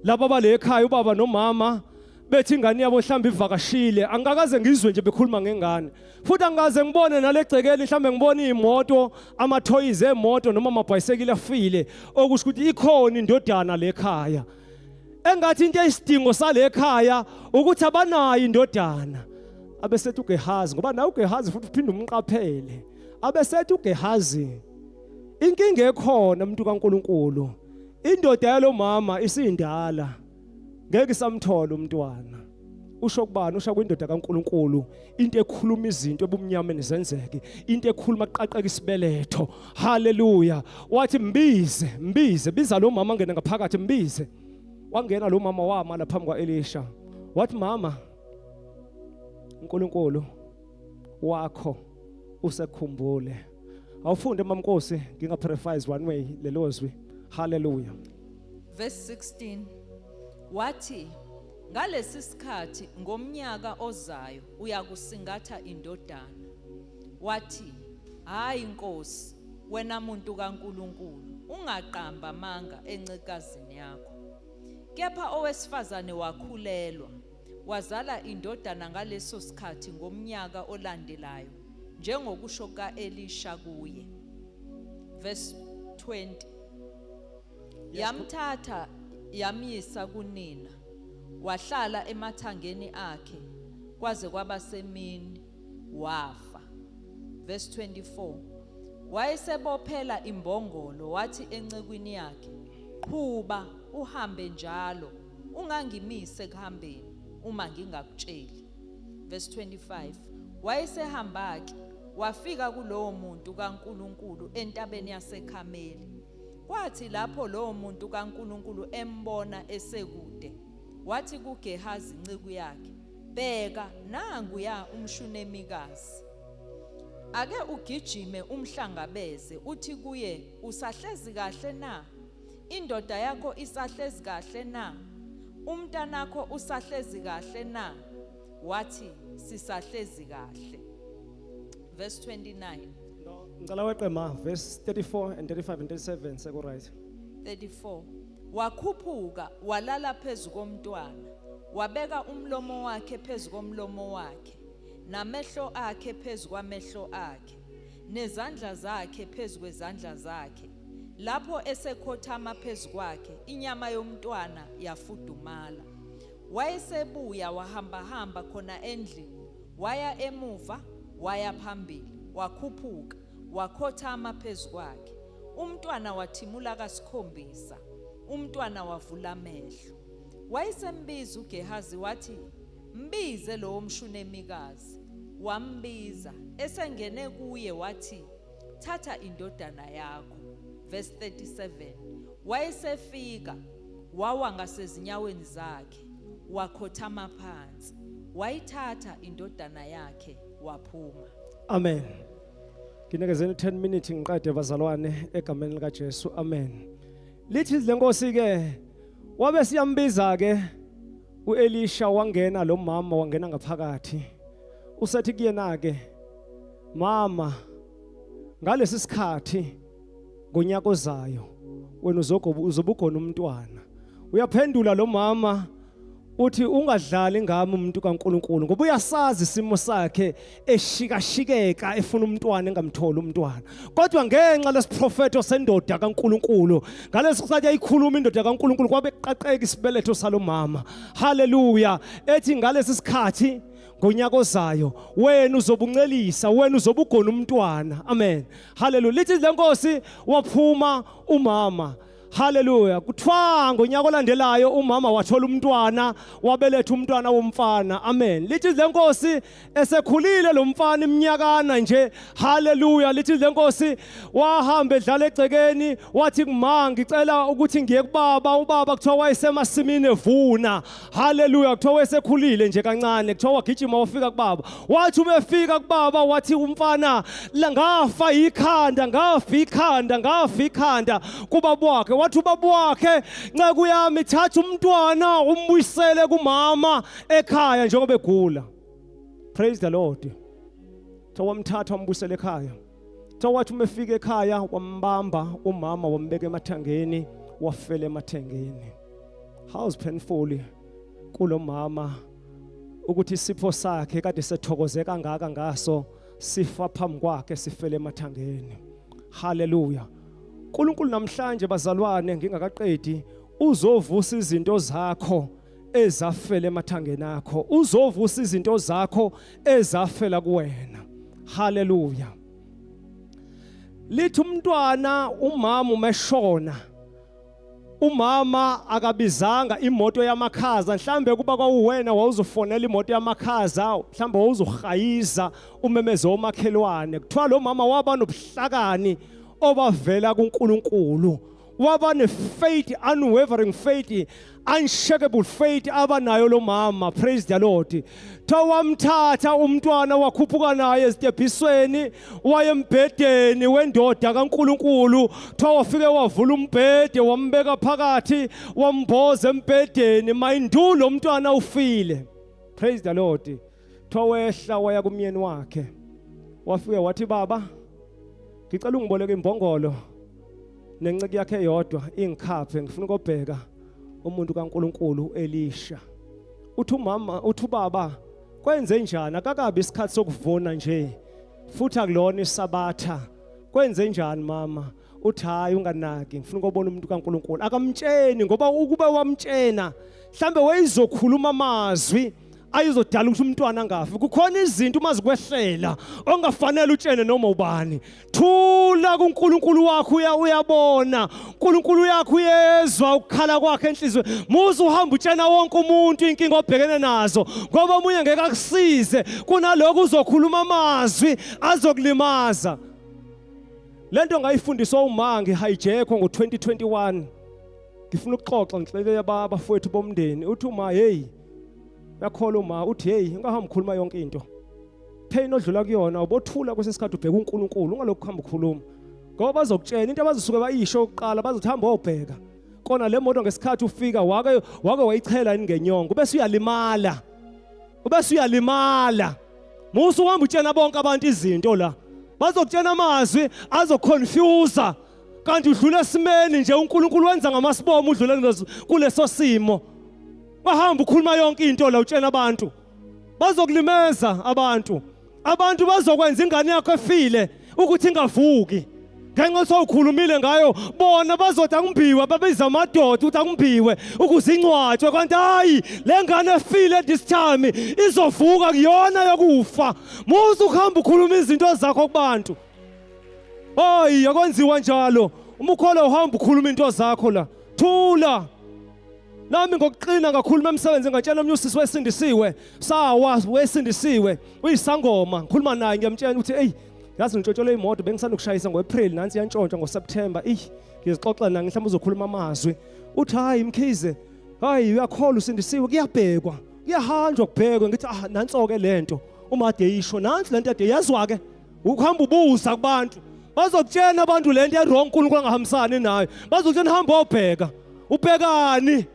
Laba bale ekhaya ubaba nomama bethi ingane yabo mhlawumbe ivakashile angikakaze ngizwe nje bekhuluma ngengane futhi angikaze ngibone nalegcekeli mhlawumbe ngibone imoto amathoyizi emoto noma amabhayisekile afile okusho ukuthi ikhona indodana lekhaya engathi into eyisidingo sale ekhaya ukuthi abanayo indodana abesethi uGehazi ngoba nawe uGehazi futhi uphinde umqaphele abesethi uGehazi inkinga ekhona umuntu kaNkuluNkulu indoda yalomama isindala ngeke isamthola umntwana usho kubani usho kwindoda kaNkuluNkulu into ekhuluma izinto ebumnyameni zenzeke into ekhuluma kuqaqeka isibeletho haleluya wathi mbize mbize biza lo mama angene ngaphakathi mbize wangena lo mama wama lapha phambi kwaElisha wathi mama uNkulunkulu wakho usekhumbule awufunde mamnkosi nginga paraphrase one way lelozwi haleluya Verse 16 wathi ngalesi sikhathi ngomnyaka ozayo uyakusingatha indodana wathi hayi nkosi wena muntu kaNkuluNkulu ungaqamba amanga encekazini yakho kepha owesifazane wakhulelwa wazala indodana ngaleso sikhathi ngomnyaka olandelayo njengokusho kaElisha kuye verse 20 Yamthatha yamyisa kunina, wahlala emathangeni akhe kwaze kwaba semini, wafa. Verse 24 Wayesebophela imbongolo wathi encekwini yakhe, Qhuba uhambe njalo, ungangimisi ekuhambeni uma ngingakutsheli. Verse 25 Wayesehamba-ke wafika kulowo muntu kaNkulunkulu entabeni yaseKhameli. Kwathi lapho lowo muntu kaNkulunkulu embona esekude, wathi kuGehazi inceku yakhe, Bheka, nanguya umShunemikazi. Ake ugijime umhlangabeze, uthi kuye, Usahlezi kahle na? Indoda yakho isahlezi kahle na? Umntanakho usahlezi kahle na? Wathi, Sisahlezi kahle. Verse 29. No, ngicela weqe ma verse 34 and 35 and 37 seku right. 34 Wakhuphuka walala phezu komntwana, wabeka umlomo wakhe phezu komlomo wakhe, namehlo akhe phezu kwamehlo akhe, nezandla zakhe phezu kwezandla zakhe. Lapho esekhothama phezu kwakhe, inyama yomntwana yafudumala. Wayesebuya wahambahamba khona endlini, Waya emuva, waya phambili, wakhuphuka, wakhothama phezu kwakhe. Umntwana wathimula kasikhombisa, umntwana wavula amehlo. Wayesembiza uGehazi wathi, Mbize lowo mShunemikazi. Wambiza, esengene kuye wathi, Thatha indodana yakho. Verse 37. Wayesefika, wawa ngasezinyaweni zakhe, wakhothama phansi. Wayithatha indodana yakhe waphuma. Amen. Nginikezeni 10 minutes ngiqede bazalwane egameni lika Jesu. Amen. Lithi lenkosi ke wabe siyambiza ke uElisha wangena lo mama wangena ngaphakathi. Usethi kuyena ke mama ngalesi sikhathi ngonyaka ozayo wena uzogoba uzobugona umntwana. Uyaphendula lo mama uthi ungadlali ngami umuntu kaNkuluNkulu ngoba uyasazi isimo sakhe eshikashikeka efuna umntwana engamtholi umntwana kodwa ngenxa lesiprofeto sendoda kaNkuluNkulu ngaleso sikhathi ayikhuluma indoda kaNkuluNkulu kwabe kuqaqeka isibeletho salomama haleluya ethi ngalesi sikhathi ngonyaka ozayo wena uzobuncelisa wena uzobugona umntwana amen haleluya lithi lenkosi waphuma umama Haleluya. Kuthiwa ngonyaka olandelayo umama wathola umntwana, wabeletha umntwana womfana. Amen. Lithi lenkosi esekhulile lo mfana iminyakana nje. Haleluya. Lithi lenkosi wahamba edlala egcekeni wathi kuma ngicela ukuthi ngiye kubaba. Ubaba kuthiwa wayesemasimini evuna. Haleluya. Kuthiwa wayesekhulile nje kancane. Kuthiwa wagijima wafika kubaba. Wathi uma efika kubaba wathi umfana la ngafa ikhanda ngafa ikhanda ngafa ikhanda kubaba wakhe. Wathi ubaba wakhe nceku yami thatha umntwana umbuyisele kumama ekhaya njengoba egula. Praise the Lord. Kuthiwa wamthatha wambuyisela ekhaya. Kuthiwa wathi uma efika ekhaya wambamba umama wambeka emathangeni wafela emathangeni. How's painful kulomama ukuthi isipho sakhe kade sethokoze kangaka ngaso sifa phambi kwakhe sifele emathangeni. Haleluya. uNkulunkulu namhlanje bazalwane ngingakaqedi uzovusa izinto zakho ezafela emathangeni akho, uzovusa izinto zakho ezafela kuwena. Haleluya. Lithi umntwana umama umeshona umama akabizanga imoto yamakhaza mhlambe kuba kwawuwena wawuzofonela imoto yamakhaza mhlambe wawuzohayiza umemeze omakhelwane kuthiwa lo mama waba nobuhlakani obavela kuNkulunkulu waba ne-faith, unwavering faith, unshakable faith abanayo lo mama. Praise the Lord. Tha wamthatha umntwana wakhuphuka naye ezitebhisweni wayembhedeni wendoda kaNkuluNkulu. Tha wafike wavula umbhede wambeka phakathi wamboza embhedeni, mayindulo umntwana ufile. Praise the Lord. Tha wehla waya kumyeni wakhe, wafike wathi, baba ngicela ungiboleke imbongolo nenceke yakhe eyodwa ingikhaphe, ngifuna ukobheka umuntu kaNkuluNkulu Elisha. Uthi umama, uthi ubaba, kwenze njani? Akakabi isikhathi sokuvuna nje futhi akulona isabatha, kwenze njani mama? Uthi hayi unganaki, ngifuna ukubona umuntu kaNkuluNkulu. Akamtsheni ngoba ukube wamtshena mhlambe wayezokhuluma amazwi ayizodala ukuthi umntwana angafi. Kukhona izinto uma zikwehlela ongafanele utshene noma ubani. Thula kuNkulunkulu wakho, uya uyabona. uNkulunkulu yakho uyezwa ukukhala kwakhe enhliziyweni. Muze uhamba utshena wonke umuntu inkinga obhekene nazo, ngoba omunye ngeke akusize, kunaloko uzokhuluma amazwi azokulimaza. Lento ngayifundiswa uma ngihijackwa ngo-2021. Ngifuna ukuxoxa ngixelele abafowethu bomndeni. Uthi uma hey, uyakholwa uma uthi hey, ungahamba ukhuluma yonke into. Pain odlula kuyona ubothula kwesinye isikhathi ubheka uNkulunkulu, ungalokhu kuhamba ukhuluma. Ngoba bazokutshela into abazosuke bayisho okokuqala, bazothi hamba obheka. Kona le moto ngesikhathi ufika wake wake wayichela yini ngenyongo, bese uyalimala. Ubese uyalimala. Musa uhamba utshena bonke abantu izinto la. Bazokutshena amazwi azoconfuse. Kanti udlula esimeni nje, uNkulunkulu wenza ngamasibomu udlule kuleso simo. Bahamba ukhuluma yonke into la utshena abantu. Bazokulimeza abantu. Abantu bazokwenza ingane yakho efile ukuthi ingavuki. Ngenxa sowukhulumile ngayo, bona bazothi akumbiwe, babiza amadoda ukuthi akumbiwe ukuze incwatshwe, kanti hayi le ngane efile this time izovuka kuyona yokufa. Musa ukuhamba ukhuluma izinto zakho kubantu. Hayi akwenziwa njalo. Uma ukholwa uhamba ukhuluma into zakho la. Thula. Nami ngokuqina ngakhuluma emsebenzini, ngatshela omnye usisi wesindisiwe, sawa wesindisiwe, uyisangoma, ngikhuluma naye ngiyamtshela ukuthi hey, yazi ngitshotshelwe imoto bengisanda ukushayisa ngo-April, nansi iyantshontshwa ngoSeptember. Ey, ngizixoxa naye mhlawumbe uzokhuluma amazwi. Uthi hayi Mkhize, hayi uyakholwa usindisiwe, kuyabhekwa, kuyahanjwa kubhekwe. Ngithi ah nanso-ke lento uma ade isho, nansi lento ade yazwa ke. Ukuhamba ubuza kubantu, bazokutshena abantu lento e-wrong uNkulunkulu angahambisani nayo. Bazokutshena hamba obheka. Ubhekani?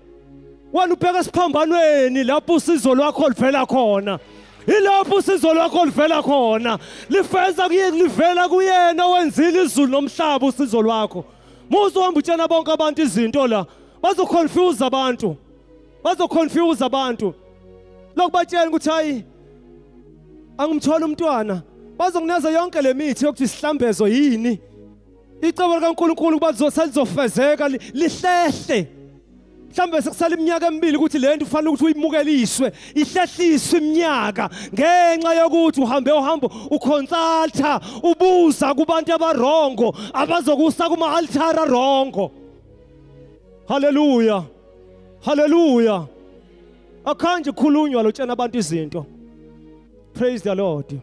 Wena ubheka esiphambanweni lapho usizo lwakho livela khona. Ilapho usizo lwakho livela khona. Lifeza kuye, livela kuyena owenzile izulu nomhlaba usizo lwakho. Musa uhamba utshena bonke abantu izinto la. Bazoconfuse abantu. Bazoconfuse abantu. Lokubatshela ukuthi hayi angimthola umntwana, bazokuneza yonke le mithi yokuthi isihlambezo yini. Icebo likaNkulunkulu kuba lizofezeka lihlehle. Mhlawumbe sekusala iminyaka emibili ukuthi le nto ufanele ukuthi uyimukeliswe, ihlehliswe iminyaka ngenxa yokuthi uhambe uhambo uconsulta, ubuza kubantu abarongo abazokusa kuma-altara rongo. Haleluya, haleluya. Akhanje khulunywa lotshena abantu izinto. Praise the Lord.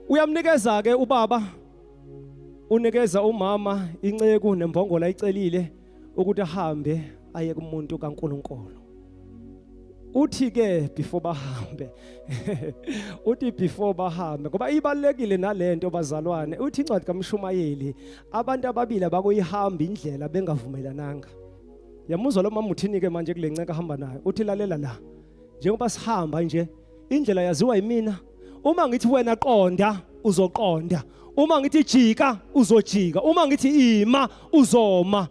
Uyamnikeza ke ubaba, unikeza umama inceku nembongolo ayicelile ukuthi ahambe aye kumuntu kaNkuluNkulu. Uthi ke before bahambe, uthi before bahambe, ngoba ibalekile nalento bazalwane, uthi incwadi kaMshumayeli abantu ababili abakuyihamba indlela bengavumelananga. Yamuzwa lo mama uthini ke manje kule nceka ahamba nayo? Uthi lalela la, njengoba sihamba nje indlela yaziwa yimina. Uma ngithi wena qonda, uzoqonda. Uma ngithi jika, uzojika. Uma ngithi ima, uzoma.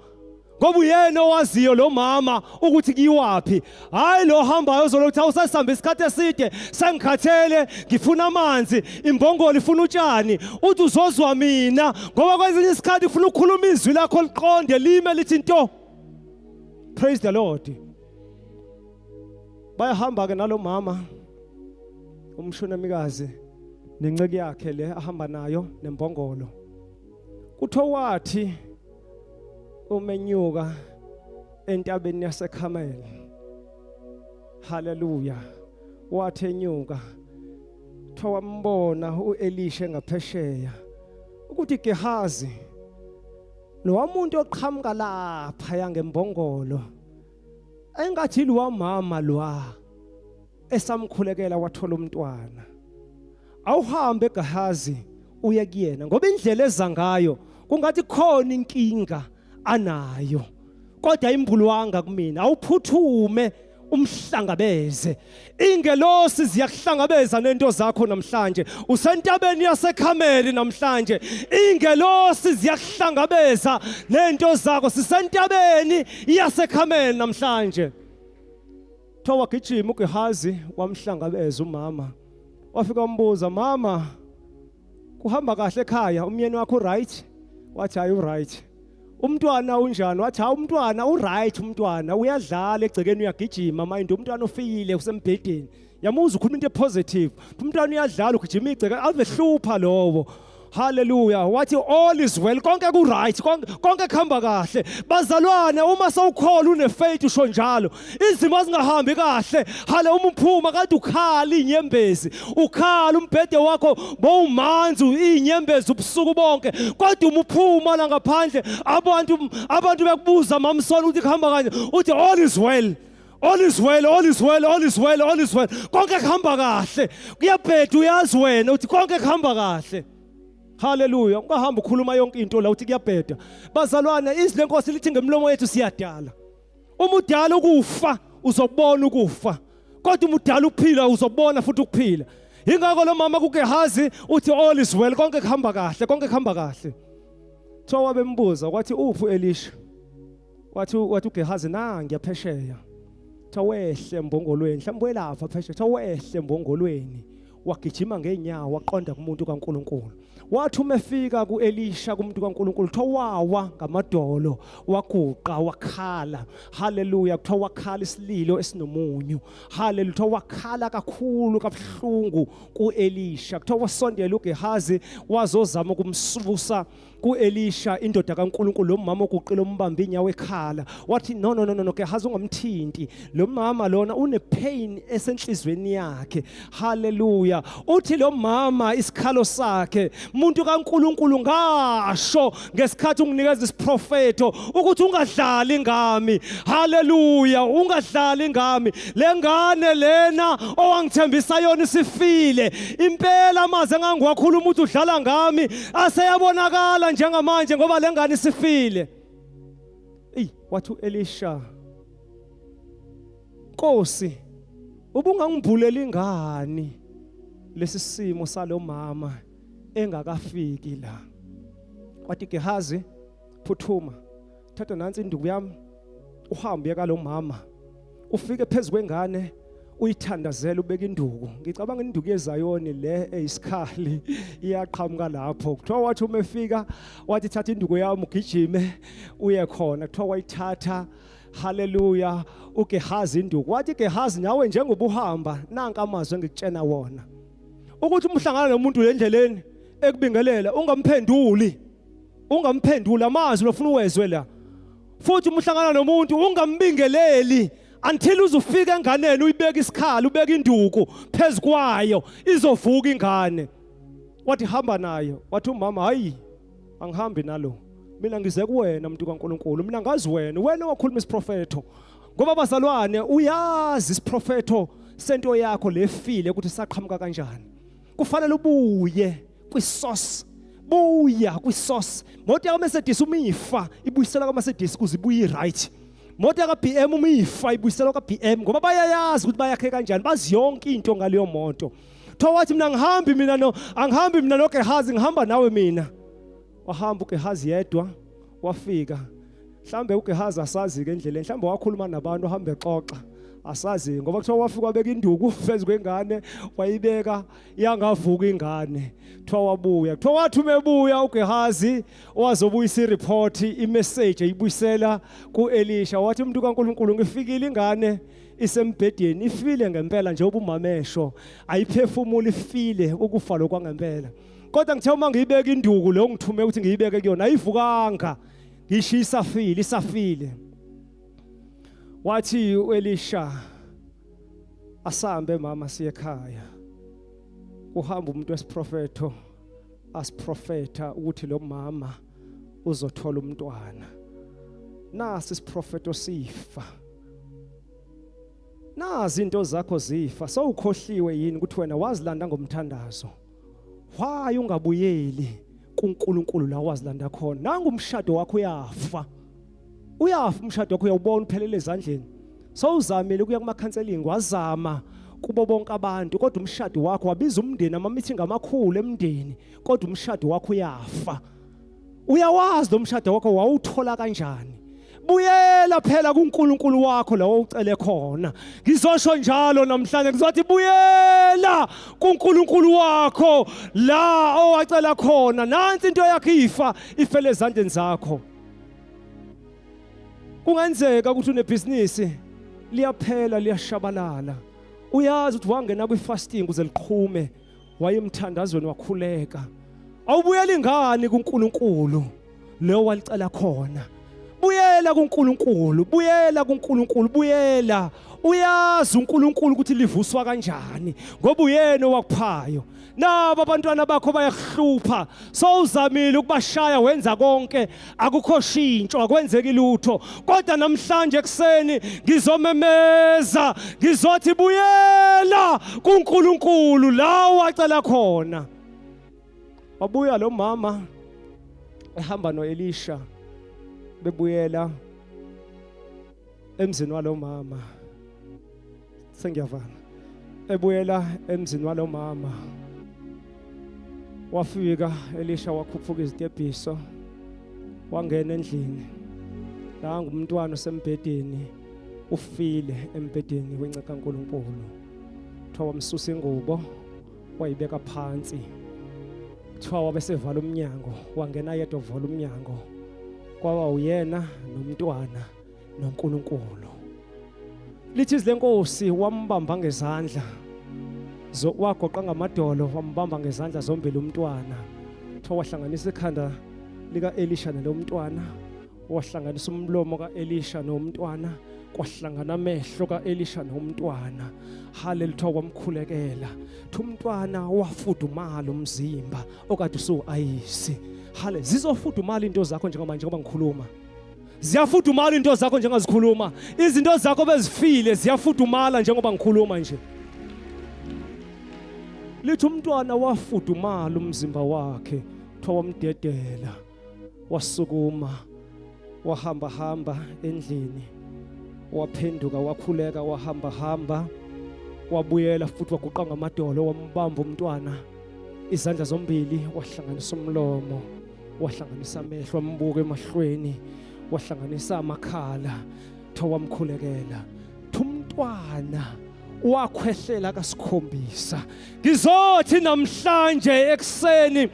Ngoba uyena owaziyo lo mama ukuthi kuyiwaphi. Hayi lo hambayo ozolokuthi awusasihamba isikhathi eside, sengikhathele, ngifuna amanzi, imbongolo ifuna utshani. Uthi uzozwa mina ngoba kwezinye isikhathi ufuna ukukhuluma izwi lakho liqonde lime lithi nto. Praise the Lord. Bayahamba ke nalomama umshunamikazi nenceki yakhe le ahamba nayo nembongolo. Kuthiwa wathi umenyuka entabeni yaseKhameli. Haleluya. Wathi enyuka kuthiwa wambona uElisha ngaphesheya ukuthi Gehazi lo muntu oqhamuka lapha yangembongolo engathi lwamama lwa esamkhulekela wathola umntwana awuhambe Gehazi uye kuyena ngoba indlela eza ngayo kungathi khona inkinga anayo kodwa imbulwanga kumina awuphuthume umhlangabeze ingelosi ziyakuhlangabeza nento zakho namhlanje usentabeni yaseKhameli namhlanje ingelosi ziyakuhlangabeza nento zakho sisentabeni yaseKhameli namhlanje. Kuthiwa wagijima uGehazi wamhlangabeza umama. Wafika wambuza, mama, kuhamba kahle ekhaya, umyeni wakho uright? Wathi hayi uright. Umntwana unjani? Wathi hayi umntwana uright, umntwana uyadlala egcekeni uyagijima, mind umntwana ufikile usembhedeni. Yamuza ukhuluma into epositive. Umntwana uyadlala ugijima igceke ave hlupha lowo. Hallelujah. Wathi all is well. Konke ku right. Konke konke kuhamba kahle. Bazalwane uma sewukholwa une faith usho njalo. Izimo zingahambi kahle. Hale uma uphuma kade ukhala inyembezi. Ukhala umbhede wakho bowumanzi inyembezi ubusuku bonke. Kodwa uma uphuma la ngaphandle abantu abantu bekubuza mamsona ukuthi kuhamba kanje. Uthi all is well. All is well, all is well, all is well, all is well. Konke kuhamba kahle. Kuyabheda uyazi wena uthi konke kuhamba kahle. Haleluya. Ungahamba ukhuluma yonke into la uthi kuyabheda. Bazalwane, izwi lenkosi lithi ngemlomo yethu siyadala. Uma udala ukufa, uzobona ukufa. Kodwa uma udala ukuphila, uzobona futhi ukuphila. Ingakho lo mama kuGehazi uthi all is well, konke kuhamba kahle, konke kuhamba kahle. Kuthiwa wabembuza kwathi uphi uElisha? Wathi wathi uGehazi na ngiyaphesheya. Kuthiwa wehle embongolweni, mhlawumbe welapha phesheya. Kuthiwa wehle embongolweni wagijima ngeenyawo waqonda kumuntu kaNkuluNkulu. Wathi uma efika kuElisha kumuntu kaNkuluNkulu kuthiwa wawa ngamadolo waguqa wakhala. Haleluya, kuthiwa wakhala isililo esinomunyu. Haleluya, kuthiwa wakhala kakhulu kabuhlungu kuElisha. Kuthiwa wasondela uGehazi wazozama ukumsusa kuElisha indoda kaNkuluNkulu lo mama oguqile umbamba inyawo ekhala wathi no no no no Gehazi ungamthinti lo mama lona une pain esenhlizweni yakhe haleluya uthi lo mama isikhalo sakhe umuntu kaNkuluNkulu ngasho ngesikhathi unginikeza isiprofetho ukuthi ungadlali ngami haleluya ungadlali ngami lengane lena owangithembisa yona isifile impela amazwi engangiwakhuluma ukuthi udlala ngami aseyabonakala njengamanje ngoba lengane isifile. Ey wathi uElisha, Nkosi, ubungangibhuleli ngani lesi simo salomama engakafiki la? Wathi Gehazi, phuthuma, thatha nansi induku yami uhambe uye kalomama ufike phezu kwengane uyithandazela ubeka induku. Ngicabanga induku yezayoni le eyisikhali iyaqhamuka lapho. Kuthiwa wathi uma efika wathi thatha induku yami ugijime uye khona. Kuthiwa wayithatha, haleluya, uGehazi induku. Wathi Gehazi, nawe njengoba uhamba nanka amazwi engikutshena wona, ukuthi uma uhlangana nomuntu endleleni ekubingelela ungamphenduli, ungamphenduli amazwi lofuna uwezwe la. Futhi uma uhlangana nomuntu ungambingeleli until uzufika enganeni uyibeka isikhala ubeka induku phezu kwayo izovuka ingane. Wathi hamba nayo. Wathi umama hayi angihambi nalo, mina ngize kuwena muntu kaNkuluNkulu, mina ngazi wena, wena owakhuluma isiprofetho. Ngoba bazalwane uyazi isiprofetho sento yakho lefile ukuthi saqhamuka kanjani. Kufanele ubuye kwisource, buya kwisource. Moto yaka Mercedes uma ifa ibuyiselwa ka Mercedes kuze ibuye right. Moto yaka BM uma ifa ibuyiselwa ka BM ngoba bayayazi ukuthi bayakhe kanjani, bazi yonke into ngaleyo moto. Kuthiwa wathi mina ngihambi mina no angihambi mina noGehazi, ngihamba nawe mina. Wahamba uGehazi yedwa wafika. Mhlambe uGehazi asazi ke endleleni, mhlambe wakhuluma nabantu ahambe exoxa. Asazi ngoba kuthiwa wafika wabeka induku phezu kwengane wayibeka yangavuka ingane. Kuthiwa wabuya. Kuthiwa wathi uma ebuya uGehazi wazobuyisa ireport, imessage eyibuyisela kuElisha wathi umuntu kaNkuluNkulu ngifikile ingane isembhedeni ifile ngempela njengoba umama esho ayiphefumuli ifile ukufa lokwangempela kodwa ngithe uma ngiyibeka induku leyo ngithume ukuthi ngiyibeke kuyona ayivukanga ngisho isafile isafile wathi uElisha asambe mama siye ekhaya uhamba umuntu wesiprofetho asiprofetha ukuthi lo mama uzothola umntwana nasi isiprofetho sifa nazi into zakho zifa sowukhohliwe yini ukuthi wena wazilanda ngomthandazo why ungabuyeli kuNkulunkulu la wazilanda khona nangu umshado wakho uyafa uyafa umshado wakho uyawubona uphelele ezandleni sowuzamile ukuya kuma counseling wazama kubo bonke abantu kodwa umshado wakho wabiza umndeni ama meeting amakhulu emndeni kodwa umshado wakho uyafa uyawazi lo mshado wakho wawuthola kanjani buyela phela kuNkulunkulu wakho la wawucele khona ngizosho njalo namhlanje ngizothi buyela kuNkulunkulu wakho la owacela khona nansi into yakho ifa ifele ezandleni zakho kungenzeka ukuthi unebhizinisi liyaphela liyashabalala uyazi ukuthi wangena kwi-fasting ukuze liqhume wayemthandazweni wakhuleka awubuyeli ngani kuNkulunkulu leyo walicela khona buyela kuNkulunkulu buyela kuNkulunkulu buyela uyazi uNkulunkulu ukuthi livuswa kanjani ngoba uyena owakuphayo nabo abantwana bakho bayakuhlupha sowuzamile ukubashaya wenza konke akukho shintsho akwenzeki lutho kodwa namhlanje ekuseni ngizomemeza ngizothi buyela kuNkulunkulu la wacela khona wabuya lo mama ehamba noElisha bebuyela emzini walomama sengiyavala ebuyela emzini walomama wafika Elisha wakhuphuka izitebhiso wangena endlini nangu umntwana osembhedeni ufile embhedeni wenceka kaNkuluNkulu kuthiwa wamsusa ingubo wayibeka phansi kuthiwa wabesevala umnyango wangena yedwa uvala umnyango kwaba uyena nomntwana noNkulunkulu lithi izwi lenkosi wambamba ngezandla wagoqa ngamadolo wambamba ngezandla zombili umntwana kuthiwa wahlanganisa ikhanda lika-Elisha nelomntwana wahlanganisa umlomo ka-Elisha nomntwana kwahlangana amehlo ka-Elisha nomntwana haleluya kuthiwa kwamkhulekela thi umntwana wafudumala umzimba okade usuwu-ayisi hale zizofudumala into zakho njengamanje njengoba ngikhuluma ziyafudumala into zakho njengazikhuluma izinto zakho bezifile ziyafudumala njengoba ngikhuluma nje lithi umntwana wafudumala umzimba wakhe kuthiwa wamdedela wasukuma wahamba hamba endlini waphenduka wakhuleka wahamba hamba wabuyela futhi waguqa ngamadolo wambamba umntwana izandla zombili wahlanganisa umlomo wahlanganisa amehlo wambuka emahlweni wahlanganisa amakhala tho wamkhulekela thumntwana wakhwehlela kasikhombisa ngizothi namhlanje ekuseni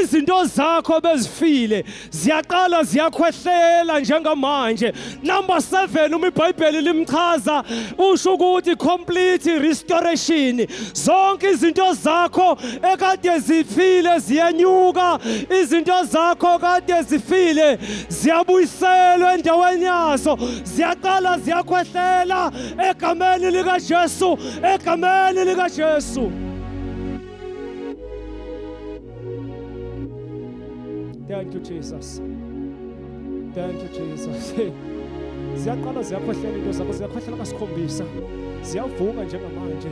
izinto zakho bezifile ziyaqala ziyakhwehlela njengamanje number 7 uma iBhayibheli limchaza usho ukuthi complete restoration zonke izinto zakho ekade zifile ziyenyuka izinto zakho kade zifile ziyabuyiselwa endaweni yazo ziyaqala ziyakhwehlela egameni likaJesu egameni likaJesu Thank you Jesus Thank you Jesus Ziyaqala ziyakhwehlela into zakho ziyakhwehlela kasikhombisa ziyavuka njengamanje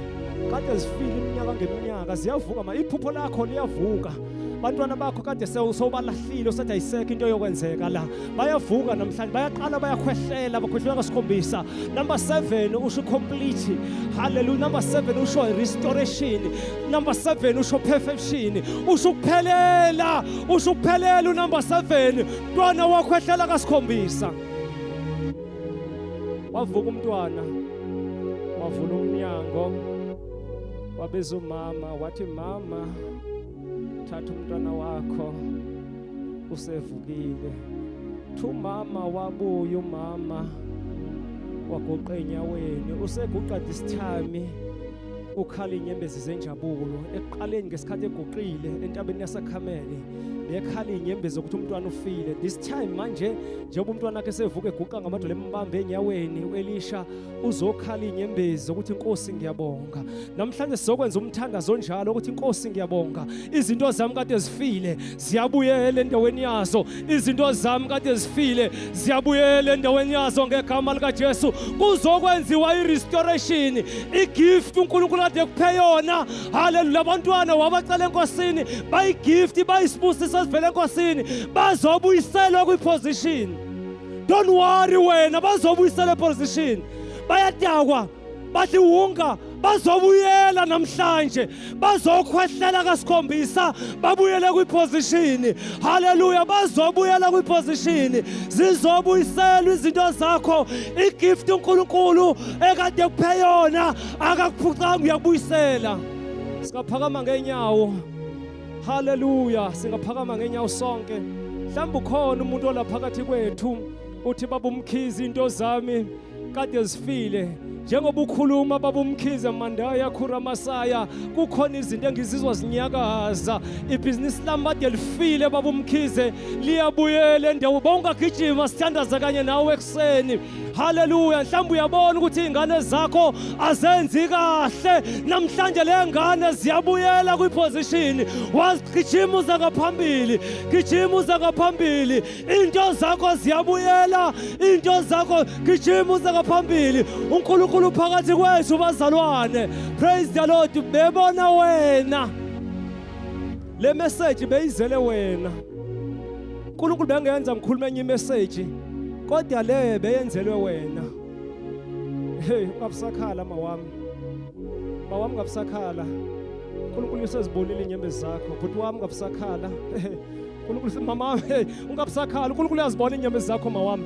kade zifile iminyaka ngeminyaka ziyavuka ma iphupho lakho liyavuka bantwana bakho kade sewubalahlile usathi ayisekho into yokwenzeka la bayavuka namhlanje bayaqala bayakhwehlela bakhwehlela kasikhombisa number 7 usho complete hallelujah number 7 usho restoration number 7 usho perfection usho ukuphelela usho ukuphelela unumber 7 mntwana wakhwehlela kasikhombisa. Wavuka umntwana, wavula umnyango, wabiza umama, wathi mama, thatha umntwana wakho usevukile. Thu mama wabuya, umama waguqa enyaweni, useguqa this time ukhala inyembezi zenjabulo. Ekuqaleni ngesikhathi eguqile entabeni yaseKhamele bekhala inyembezi ukuthi umntwana ufile. This time manje njengoba umntwana wakhe sevuka eguqa ngamadolo embambe enyaweni, uElisha uzokhala inyembezi ukuthi inkosi ngiyabonga. Namhlanje sizokwenza umthandazo onjalo ukuthi inkosi ngiyabonga, izinto zami kade zifile ziyabuyela endaweni yazo, izinto zami kade zifile ziyabuyela endaweni yazo ngegama likaJesu. Kuzokwenziwa i-restoration, igift uNkulunkulu kade kuphe yona. Haleluya, abantwana wabacela enkosini bayigift, bayisibusiso esivela enkosini, bazobuyiselwa kwiposition. Don't worry wena, bazobuyiselwa eposition. Bayadakwa, badla iwunga, bazobuyela namhlanje, bazokhwehlela kasikhombisa babuyele kwiposition. Haleluya, bazobuyela kwiposition, zizobuyiselwa izinto zakho. Igift uNkulunkulu ekade kuphe yona akakuphucanga, uyakubuyisela. Singaphakama ngenyawo. Haleluya, singaphakama ngenyawo sonke. Mhlawumbe ukhona umuntu olaphakathi kwethu uthi baba uMkhize, into zami kade zifile. Njengoba ukhuluma baba uMkhize, Mandaya Khuramasaya, kukhona izinto engizizwa zinyakaza. Ibhizinisi lami kade lifile baba uMkhize, liyabuyela endawo. Bawungagijima sithandaza kanye nawe ekuseni. Haleluya, mhlawumbe uyabona ukuthi izingane zakho azenzi kahle namhlanje, le ngane ziyabuyela kwiposition. Wagijima uza ngaphambili, gijima uza ngaphambili, into zakho ziyabuyela, into zakho, gijima uze ngaphambili. uNkulunkulu phakathi kwethu bazalwane. Praise the Lord. Bebona wena, le message beyizele wena. uNkulunkulu bengenza ngikhulume enye imessage, kodwa le beyenzelwe wena. Hey, ungabusakhala mawami, mawami, ungabusakhala. uNkulunkulu usezibonile inyembezi zakho. Bhuti wami, ungabusakhala. uNkulunkulu, mama, hey, ungabusakhala. uNkulunkulu uyazibona inyembezi zakho mawami.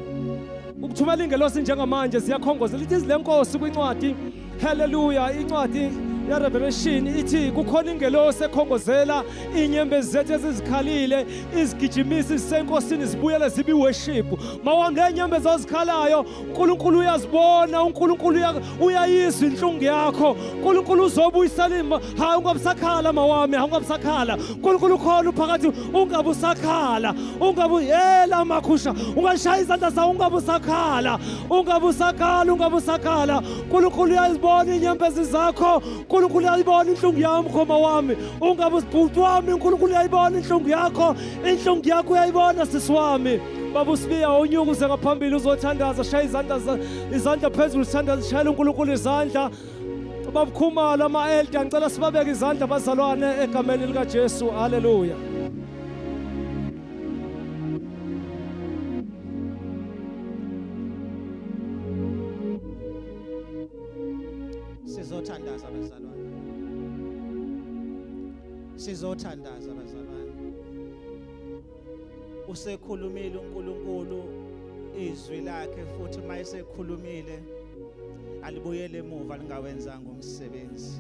Ukuthumela ingelosi njengamanje ziyakhongozela, ithi izwi lenkosi kwincwadi, haleluya, incwadi ya-Revelation ithi kukhona ingelosi ekhongozela inyembezi zethu ezizikhalile, izigijimisi zisenkosini zibuyele zibe worship. Mawami, le nyembezi ozikhalayo uNkulunkulu uyazibona, uNkulunkulu uyayizwa inhlungu yakho. uNkulunkulu uzobuyisela ima. Hayi, ungabusakhala mawami, hayi, ungabusakhala. uNkulunkulu ukhona uphakathi, ungabusakhala, ungabuyela makhusha, ungashaya izandla zawo, ungabusakhala, ungabusakhala, ungabusakhala. uNkulunkulu uyazibona inyembezi zakho, uNkulunkulu uyayibona inhlungu yami, khoma wami, ungabusibhuti wami, uNkulunkulu uyayibona inhlungu yakho, inhlungu yakho uyayibona sisi wami. Baba uSibiya, unyuka uze ngaphambili uzothandaza, shaya izandla, izandla phezulu, sithandaza, shayela uNkulunkulu izandla. Baba Khumalo, ama-elder, ngicela sibabeke izandla bazalwane egameni likaJesu. Haleluya. Sizothandaza bazalwane, sizothandaza bazalwane. Usekhulumile uNkulunkulu izwi lakhe, futhi mayesekhulumile alibuyele emuva lingawenzanga umsebenzi.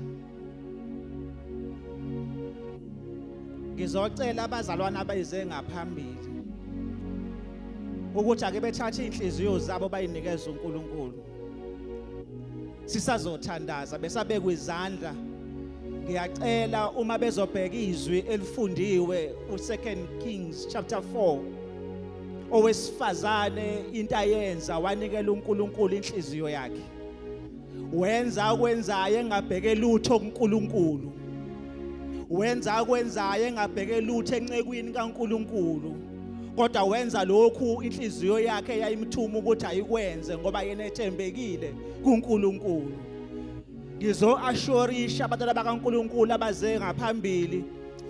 Ngizocela abazalwane abayize ngaphambili ukuthi ake bethathe inhliziyo zabo bayinikeze uNkulunkulu. Sisazothandaza besabekwa izandla. Ngiyacela uma bezobheka izwi elifundiwe u2 Kings chapter 4, owesifazane into ayenza wanikela uNkulunkulu inhliziyo yakhe, wenza akwenzayo engabheke lutho kuNkulunkulu, wenza akwenzayo engabheke lutho encekwini kaNkulunkulu, kodwa wenza lokhu inhliziyo yakhe yayimthuma ukuthi ayikwenze ngoba yena ethembekile kuNkulunkulu. Ngizo-assurisha abantwana bakaNkulunkulu abaze ngaphambili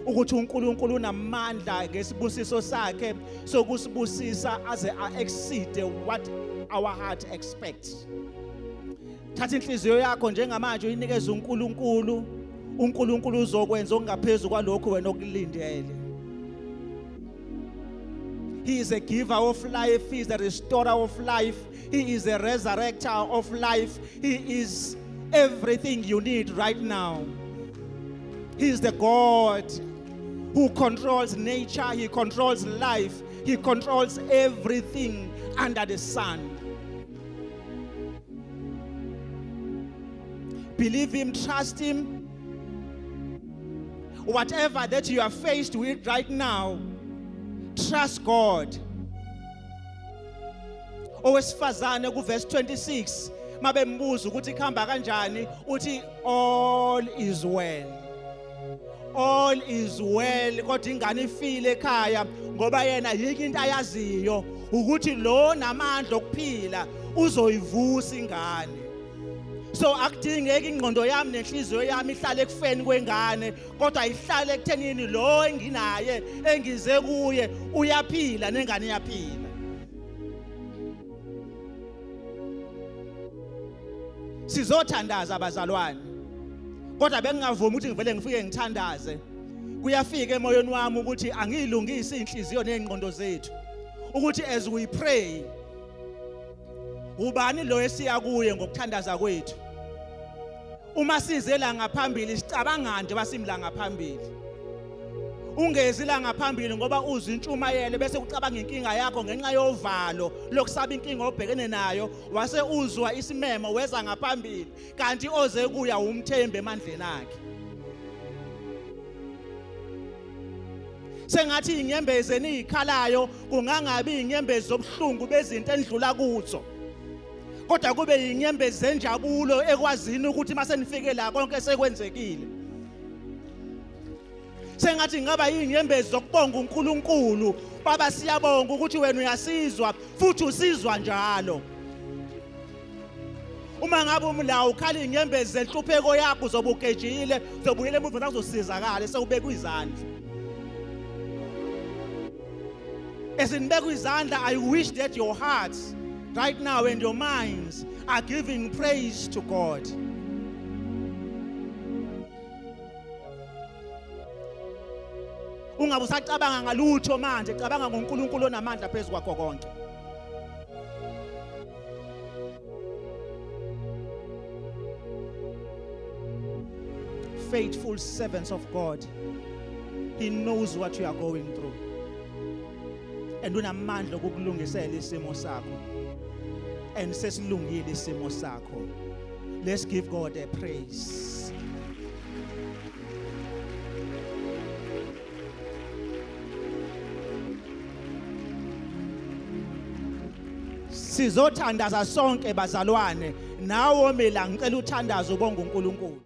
ukuthi uNkulunkulu unamandla ngesibusiso sakhe sokusibusisa aze a-exceed what our heart expects. Thatha inhliziyo yakho njengamanje uyinikeze uNkulunkulu, uNkulunkulu uzokwenza okungaphezulu kwalokhu wena okulindele. He is a giver of life. He is the restorer of life. He is the resurrector of life. He is everything you need right now. He is the God who controls nature, He controls life, He controls everything under the sun. Believe Him, trust Him. Whatever that you are faced with right now, trust God. Owesifazane kuverse 26 mabembuza ukuthi kuhamba kanjani uthi all is well. All is well kodwa ingane ifile ekhaya ngoba yena yike into ayaziyo ukuthi lo namandla okuphila uzoyivusa ingane. So akudingeki ingqondo yami nenhliziyo yami ihlale ekufeni kwengane kodwa ihlale ekuthenini lo enginaye engize kuye uyaphila nengane iyaphila. Sizothandaza abazalwane kodwa bengingavumi ukuthi ngivele ngifike ngithandaze. Kuyafika emoyeni wami ukuthi angiyilungise inhliziyo nezingqondo zethu ukuthi as we pray ubani lo esiya kuye ngokuthandaza kwethu. Uma size la ngaphambili sicabanga nje basimla ngaphambili. Ungezi la ngaphambili ngoba uzwa intshumayelo bese ucabanga inkinga yakho ngenxa yovalo lokusaba inkinga obhekene nayo, wase uzwa isimemo weza ngaphambili kanti oze kuya umthembe emandleni akhe. Sengathi inyembezi eniyikhalayo kungangabi inyembezi zobuhlungu bezinto endlula kuzo, kodwa kube inyembezi zenjabulo ekwazini ukuthi masenifike la konke sekwenzekile. Sengathi ngaba inyembezi zokubonga uNkulunkulu. Baba, siyabonga ukuthi wena uyasizwa futhi usizwa njalo. Uma ngabe umlawo ukhala inyembezi zenhlupheko yakho uzobugejile, uzobuyela emuva uzosizakala sewubekwa izandla. Esinibekwa izandla, I wish that your hearts right now and your minds are giving praise to God. Ungabe usacabanga ngalutho manje, cabanga ngoNkulunkulu onamandla phezu kwakho konke. Faithful servants of God, He knows what you are going through. And unamandla okukulungisela isimo sakho. And sesilungile isimo sakho. Let's give God a praise. Sizothandaza sonke bazalwane, nawe mina ngicela uthandaze ubonga uNkulunkulu.